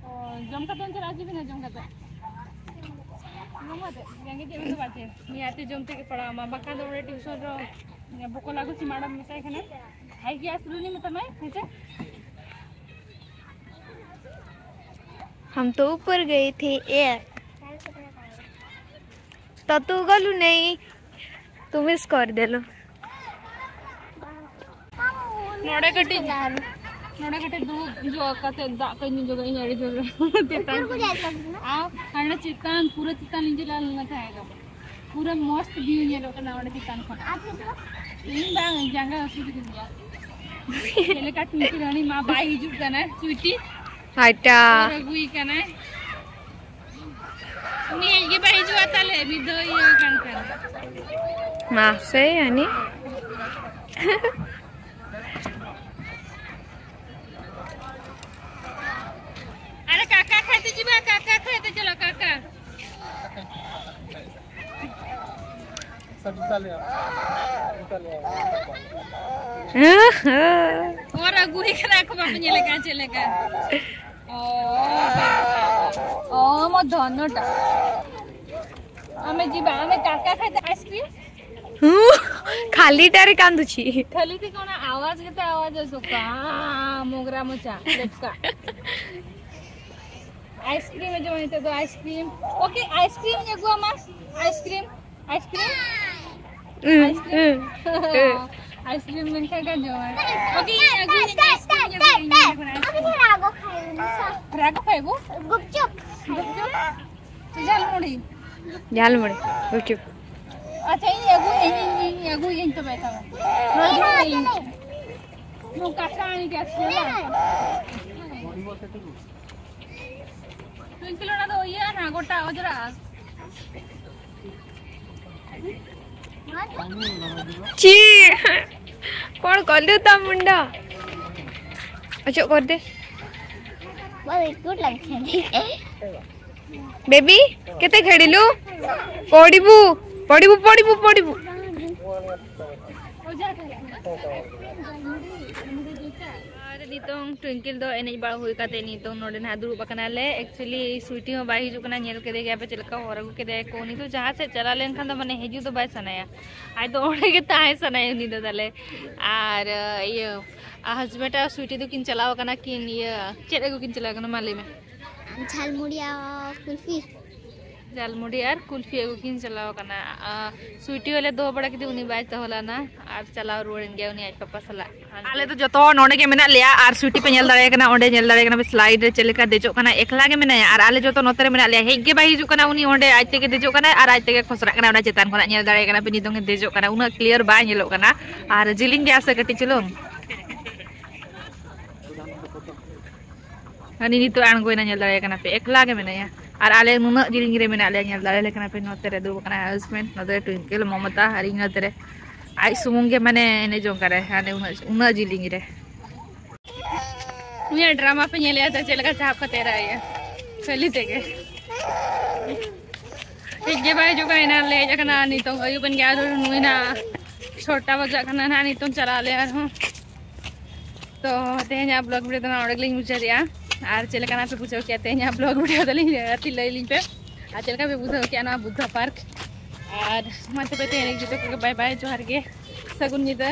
ᱛᱚ ᱡᱚᱢ ᱠᱟᱛᱮᱫ ᱪᱟᱞᱟᱜ ᱦᱤᱡᱩᱜ ᱵᱤᱱ, ᱡᱚᱢ ᱠᱟᱛᱮᱫ᱾ ᱡᱚᱢ ᱠᱟᱛᱮᱫ? ᱨᱮᱸᱜᱮᱡ ᱮ ᱩᱱᱤ ᱫᱚ ᱵᱟᱪᱮ᱾ ᱱᱤᱭᱟᱹ ᱟᱛᱮ ᱡᱚᱢ ᱛᱮᱜᱮ ᱯᱟᱲᱟᱣ ᱟᱢᱟ, ᱵᱟᱠᱷᱟᱱ ᱫᱚ ᱚᱸᱰᱮ ᱴᱤᱭᱩᱥᱚᱱ ᱨᱮ ᱵᱚᱠᱚ ᱞᱟᱹᱜᱩ ᱥᱤ ᱢᱟᱰᱟᱢ ᱢᱮᱛᱟᱭ ᱠᱟᱱᱟ᱾ ᱦᱟᱭ ᱜᱮ ᱟᱥᱨᱩᱱᱤ ᱢᱮᱛᱟᱢᱟᱭ, ᱦᱮᱸ ᱪᱮ? हम तो ऊपर गए थे ए। तो तू गलू नहीं, तू मिस कर देलू। ᱱᱚᱰᱮ ᱠᱟᱹᱴᱤᱡ, ᱱᱚᱰᱮ ᱠᱟᱹᱴᱤᱡ ᱫᱩᱲᱩᱵ ᱡᱚᱜ ᱠᱟᱛᱮ ᱫᱟᱜ ᱠᱚ ᱧᱩ ᱡᱚᱜᱟᱜ ᱤᱧ ᱟᱹᱰᱤ ᱡᱳᱨ ᱛᱮᱛᱟᱝ ᱠᱟᱱᱟ᱾ ᱟᱨ ᱦᱟᱱᱮ ᱪᱮᱛᱟᱱ, ᱯᱩᱨᱟᱹ ᱪᱮᱛᱟᱱ ᱞᱤᱸᱡᱤ ᱞᱟᱞ ᱞᱮᱱᱟ ᱛᱟᱦᱮᱸ ᱠᱟᱱᱟ᱾ ᱯᱩᱨᱟᱹ ᱢᱚᱥᱛ ᱵᱷᱤᱭᱩ ᱧᱮᱞᱚᱜ ᱠᱟᱱᱟ ᱚᱸᱰᱮ ᱪᱮᱛᱟᱱ ᱠᱷᱚᱱ᱾ ᱤᱧ ᱵᱟᱝ, ᱡᱟᱸᱜᱟ ᱦᱟᱹᱥᱩ ᱠᱤᱫᱤᱧᱟ᱾ ᱪᱮᱫ ᱞᱮᱠᱟ ᱴᱩᱝᱠᱤ ᱨᱟᱱᱤ ᱢᱟ ᱵᱟᱭ ᱦᱤᱡᱩᱜ ᱠᱟᱱᱟ, ᱥᱩᱭᱴᱤ ᱟᱭᱴᱟ᱾ ᱟᱹᱜᱩᱭ ᱠᱟᱱᱟᱭ᱾ ᱩᱱᱤ ᱦᱮᱡ ᱜᱮ ᱵᱟᱭ ᱦᱤᱡᱩᱜᱼᱟ, ᱛᱟᱦᱞᱮ ᱢᱤᱫ ᱫᱷᱟᱣ ᱤᱭᱟᱹ ᱠᱟᱱ ᱠᱷᱟᱱ᱾ ᱢᱟᱥᱮ ᱟᱹᱱᱤ᱾ ᱟᱨᱮ ᱠᱟᱠᱟ ᱠᱷᱟᱭᱛᱮ ᱡᱤᱵᱟ, ᱠᱟᱠᱟ ᱠᱷᱟᱭᱛᱮ ᱪᱟᱞᱟᱜ, ᱠᱟᱠᱟ᱾ ᱚᱨ ᱟᱹᱜᱩᱭ ᱠᱟᱱᱟ ᱠᱚ, ᱵᱟᱯᱮ ᱧᱮᱞᱮ ᱠᱟᱱ ᱪᱮᱫ ᱞᱮᱠᱟ? ᱚ, ᱚ, ᱢᱚ ᱫᱷᱚᱱᱚᱴᱟ᱾ ᱟᱢᱮ ᱡᱤᱵᱟ, ᱟᱢᱮ ᱠᱟᱠᱟ ᱠᱷᱟᱭᱛᱮ ᱟᱭᱤᱥᱠᱨᱤᱢ? ᱦᱩᱸ, ᱠᱷᱟᱹᱞᱤ ᱴᱟᱨᱮ ᱠᱟᱱ ᱫᱩᱪᱷᱤ᱾ ᱠᱷᱟᱹᱞᱤ ᱛᱮ ᱠᱚᱱᱟ ᱟᱣᱟᱡ ᱜᱮᱛᱮ ᱟᱣᱟᱡ ᱥᱚᱠᱟ᱾ ᱢᱚᱜᱽᱨᱟ ᱢᱚᱪᱟ, ᱞᱮᱯᱠᱟ᱾ ᱟᱭᱤᱥᱠᱨᱤᱢ ᱮ ᱡᱚᱢᱟ ᱱᱤᱛᱚᱜ ᱫᱚ, ᱟᱭᱤᱥᱠᱨᱤᱢ᱾ ᱳᱠᱮ, ᱟᱭᱤᱥᱠᱨᱤᱢ ᱤᱧ ᱟᱹᱜᱩᱣᱟᱢᱟ᱾ ᱟᱭᱤᱥᱠᱨᱤᱢ, ᱟᱭᱤᱥᱠᱨᱤᱢ, ᱩᱸ, ᱟᱭᱤᱥᱠᱨᱤᱢ᱾ ᱩᱸ, ᱩᱸ᱾ ᱟᱭᱤᱥᱠᱨᱤᱢ ᱢᱮᱱᱠᱷᱟᱱ ᱜᱮ ᱡᱚᱢᱟᱭ᱾ ᱳᱠᱮ, ᱤᱧ ᱟᱹᱜᱩᱭᱟᱹᱧ, ᱟᱭᱤᱥᱠᱨᱤᱢ ᱤᱧ ᱟᱹᱜᱩᱭᱟᱹᱧ, ᱤᱧ ᱟᱹᱜᱩᱭᱟᱹᱧ᱾ ᱨᱟᱜᱚ ᱠᱷᱟᱭᱵᱚ᱾ ᱜᱩᱯᱪᱩᱯ᱾ ᱜᱩᱯᱪᱩᱯ? ᱥᱮ ᱡᱷᱟᱞᱢᱩᱲᱤ? ᱡᱷᱟᱞᱢᱩᱲᱤ, ᱜᱩᱯᱪᱩᱯ᱾ ᱟᱪᱪᱷᱟ, ᱤᱧ ᱟᱹᱜᱩᱭᱟᱹᱧ, ᱤᱧ, ᱤᱧ, ᱤᱧ ᱟᱹᱜᱩᱭᱟᱹᱧ ᱛᱚᱵᱮ, ᱛᱚᱵᱮ᱾ ᱱᱚᱣᱟ ᱠᱟᱛᱷᱟ ᱟᱹᱱᱤᱡ ᱜᱮ ᱟᱥᱮ ᱵᱟᱝ? ᱴᱩᱭᱝᱠᱤᱞ, ᱚᱱᱟ ᱫᱚ ᱤᱭᱟᱹ ᱱᱟ, ᱜᱚᱴᱟ ᱚᱡᱽᱨᱟᱜᱼᱟ᱾ ᱪᱤ, ᱠᱚᱬ ᱠᱚᱞᱩ ᱛᱟᱢ ᱢᱩᱱᱰᱟ᱾ ᱚᱪᱚᱜ ᱠᱚᱨ ᱫᱮ᱾ ᱵᱟᱵᱟ, ᱤᱥᱠᱩᱴ ᱞᱟᱜ ᱪᱷᱮ᱾ ᱵᱮᱵᱤ, ᱠᱮᱛᱮ ᱜᱷᱟᱹᱲᱤᱞᱩ? ᱯᱚᱲᱤᱵᱩ, ᱯᱚᱲᱤᱵᱩ, ᱯᱚᱲᱤᱵᱩ, ᱯᱚᱲᱤᱵᱩ᱾ ᱟᱨ ᱱᱤᱛᱚᱝ ᱴᱩᱭᱤᱝᱠᱤᱞ ᱫᱚ ᱮᱱᱮᱡ ᱵᱟᱲᱟ ᱦᱩᱭ ᱠᱟᱛᱮ ᱱᱤᱛᱚᱝ ᱱᱚᱰᱮ ᱱᱟᱦᱟᱜ ᱫᱩᱲᱩᱵ ᱟᱠᱟᱱᱟ ᱞᱮ᱾ Actually ᱥᱩᱭᱴᱤ ᱦᱚᱸ ᱵᱟᱭ ᱦᱤᱡᱩᱜ ᱠᱟᱱᱟ, ᱧᱮᱞ ᱠᱮᱫᱮ ᱜᱮᱭᱟ ᱯᱮ ᱪᱮᱫ ᱞᱮᱠᱟ ᱦᱚᱨ ᱟᱹᱜᱩ ᱠᱮᱫᱮᱭᱟ ᱠᱚ᱾ ᱩᱱᱤ ᱫᱚ ᱡᱟᱦᱟᱸ ᱥᱮᱫ ᱪᱟᱞᱟᱣ ᱞᱮᱱᱠᱷᱟᱱ ᱫᱚ ᱢᱟᱱᱮ ᱦᱤᱡᱩᱜ ᱫᱚ ᱵᱟᱭ ᱥᱟᱱᱟᱭᱟ, ᱟᱡ ᱫᱚ ᱚᱸᱰᱮ ᱜᱮ ᱛᱟᱦᱮᱸ ᱥᱟᱱᱟᱭᱟ ᱩᱱᱤ ᱫᱚ ᱛᱟᱞᱮ᱾ ᱟᱨ ᱤᱭᱟᱹ, ᱟᱨ husband ᱟᱨ ᱥᱩᱭᱴᱤ ᱫᱚᱠᱤᱱ ᱪᱟᱞᱟᱣ ᱠᱟᱱᱟ ᱠᱤᱱ ᱤᱭᱟᱹ, ᱪᱮᱫ ᱟᱹᱜᱩ ᱠᱤᱱ ᱪᱟᱞᱟᱣ ᱠᱟᱱᱟ ᱢᱟ ᱞᱟᱹᱭ ᱢᱮ? ᱡᱷᱟᱞᱢᱩᱲᱤ ᱟᱨ ᱠᱩᱞᱯᱷᱤ᱾ ᱡᱷᱟᱞᱢᱩᱲᱤ ᱟᱨ ᱠᱩᱞᱯᱷᱤ ᱟᱹᱜᱩ ᱠᱤᱱ ᱪᱟᱞᱟᱣ ᱠᱟᱱᱟ᱾ ᱟᱨ ᱥᱩᱭᱴᱤ ᱦᱚᱸᱞᱮ ᱫᱚᱦᱚ ᱵᱟᱲᱟ ᱠᱮᱫᱮ, ᱩᱱᱤ ᱵᱟᱭ ᱫᱚᱦᱚ ᱞᱮᱱᱟ ᱟᱨ ᱪᱟᱞᱟᱣ ᱨᱩᱣᱟᱹᱲ ᱮᱱ ᱜᱮᱭᱟ ᱩᱱᱤ ᱟᱡ ᱯᱟᱯᱟ ᱥᱟᱞᱟᱜ᱾ ᱟᱞᱮ ᱫᱚ ᱡᱚᱛᱚ ᱦᱚᱲ ᱱᱚᱰᱮ ᱜᱮ ᱢᱮᱱᱟᱜ ᱞᱮᱭᱟ᱾ ᱟᱨ ᱥᱩᱭᱴᱤ ᱯᱮ ᱧᱮᱞ ᱫᱟᱲᱮᱭᱟᱭ ᱠᱟᱱᱟ, ᱚᱸᱰᱮ ᱧᱮᱞ ᱫᱟᱲᱮᱭᱟᱭ ᱠᱟᱱᱟ ᱯᱮ slide ᱨᱮ ᱪᱮᱫ ᱞᱮᱠᱟ ᱫᱮᱡᱚᱜ ᱠᱟᱱᱟ, ᱮᱠᱞᱟ ᱜᱮ ᱢᱮᱱᱟᱭᱟ᱾ ᱟᱨ ᱟᱞᱮ ᱡᱚᱛᱚ ᱱᱚᱛᱮ ᱨᱮ ᱢᱮᱱᱟᱜ ᱞᱮᱭᱟ, ᱦᱮᱡ ᱜᱮ ᱵᱟᱭ ᱦᱤᱡᱩᱜ ᱠᱟᱱᱟ ᱩᱱᱤ, ᱚᱸᱰᱮ ᱟᱡ ᱛᱮᱜᱮ ᱫᱮᱡᱚᱜ ᱠᱟᱱᱟᱭ ᱟᱨ ᱟᱡ ᱛᱮᱜᱮ ᱠᱷᱚᱥᱲᱟᱜ ᱠᱟᱱᱟᱭ ᱚᱱᱟ ᱪᱮᱛᱟᱱ ᱠᱷᱚᱱᱟᱜ᱾ ᱧᱮᱞ ᱫᱟᱲᱮᱭᱟᱭ ᱠᱟᱱᱟ ᱯᱮ, ᱱᱤᱛᱚᱝ ᱮ ᱫᱮᱡᱚᱜ ᱠᱟᱱᱟ, ᱩᱱᱟᱹᱜ clear ᱵᱟᱭ ᱧᱮᱞᱚᱜ ᱠᱟᱱᱟ᱾ ᱟᱨ ᱡᱤᱞᱤᱧ ᱜᱮᱭᱟ ᱥᱮ ᱠᱟᱹᱴᱤᱡ ᱪᱩᱞᱩᱝ᱾ ᱦᱟᱹᱱᱤ ᱱᱤᱛᱚᱜ ᱟᱬᱜᱚᱭᱮᱱᱟ, ᱧᱮᱞ ᱫᱟᱲᱮᱭᱟᱭ ᱠᱟᱱᱟ ᱯᱮ, ᱮᱠᱞᱟ ᱜᱮ ᱢᱮᱱᱟᱭᱟ᱾ ᱟᱨ ᱟᱞᱮ ᱱᱩᱱᱟᱹᱜ ᱡᱤᱞᱤᱧ ᱨᱮ ᱢᱮᱱᱟᱜ ᱞᱮᱭᱟ, ᱧᱮᱞ ᱫᱟᱲᱮᱭᱟᱞᱮ ᱠᱟᱱᱟ ᱯᱮ, ᱱᱚᱛᱮ ᱨᱮ ᱫᱩᱲᱩᱵ ᱟᱠᱟᱱᱟᱭ ᱦᱟᱥᱵᱮᱱᱰ, ᱱᱚᱛᱮ ᱨᱮ ᱴᱩᱭᱤᱝᱠᱮᱞ, ᱢᱚᱢᱚᱛᱟ ᱟᱨ ᱤᱧ ᱱᱚᱛᱮ ᱨᱮ᱾ ᱟᱡ ᱥᱩᱢᱩᱝ ᱜᱮ ᱢᱟᱱᱮ ᱮᱱᱮᱡ ᱡᱚᱝ ᱠᱟᱱᱟᱭ ᱦᱟᱱᱮ ᱩᱱᱟᱹᱜ, ᱩᱱᱟᱹᱜ ᱡᱤᱞᱤᱧ ᱨᱮ᱾ ᱩᱱᱤᱭᱟᱜ ᱰᱨᱟᱢᱟ ᱯᱮ ᱧᱮᱞᱮᱜᱼᱟ ᱛᱚ, ᱪᱮᱫ ᱞᱮᱠᱟ ᱪᱟᱯ ᱠᱟᱛᱮ ᱨᱟᱜ ᱮᱜᱼᱟ ᱠᱷᱟᱹᱞᱤ ᱛᱮᱜᱮ᱾ ᱦᱮᱡ ᱜᱮ ᱵᱟᱭ ᱦᱤᱡᱩᱜ ᱠᱟᱱᱟ, ᱮᱱᱟᱱ ᱞᱮ ᱦᱮᱡ ᱟᱠᱟᱱᱟ, ᱱᱤᱛᱚᱝ ᱟᱹᱭᱩᱵ ᱮᱱ ᱜᱮ, ᱟᱨ ᱱᱩᱭ ᱱᱟ ᱪᱷᱚᱴᱟ ᱵᱟᱡᱟᱜ ᱠᱟᱱᱟ ᱱᱟᱦᱟᱜ, ᱱᱤᱛᱚᱝ ᱪᱟᱞᱟᱜ ᱟᱞᱮ ᱟᱨᱦᱚᱸ᱾ ᱛᱚ ᱛᱮᱦᱮᱧᱟᱜ ᱵᱞᱚᱜ ᱵᱷᱤᱰᱤᱭᱳ ᱫᱚ ᱱᱚᱰᱮ ᱜᱮᱞᱤᱧ ᱢᱩᱪᱟᱹᱫᱮᱜᱼᱟ᱾ ᱟᱨ ᱪᱮᱫ ᱞᱮᱠᱟᱱᱟᱜ ᱯᱮ ᱵᱩᱡᱷᱟᱹᱣ ᱠᱮᱜᱼᱟ ᱛᱮᱦᱮᱧᱟᱜ ᱵᱞᱚᱜ ᱵᱷᱤᱰᱤᱭᱳ ᱫᱚᱞᱤᱧ ᱟᱨ ᱞᱟᱹᱭ ᱞᱤᱧ ᱯᱮ, ᱟᱨ ᱪᱮᱫ ᱞᱮᱠᱟ ᱯᱮ ᱵᱩᱡᱷᱟᱹᱣ ᱠᱮᱜᱼᱟ ᱱᱚᱣᱟ ᱵᱩᱫᱽᱫᱷᱟ ᱯᱟᱨᱠ᱾ ᱟᱨ ᱢᱟ ᱛᱚᱵᱮ ᱛᱮᱦᱮᱧ ᱡᱚᱛᱚ ᱠᱚᱜᱮ ᱵᱟᱭ ᱵᱟᱭ, ᱡᱚᱦᱟᱨ ᱜᱮ, ᱥᱟᱹᱜᱩᱱ ᱧᱤᱫᱟᱹ᱾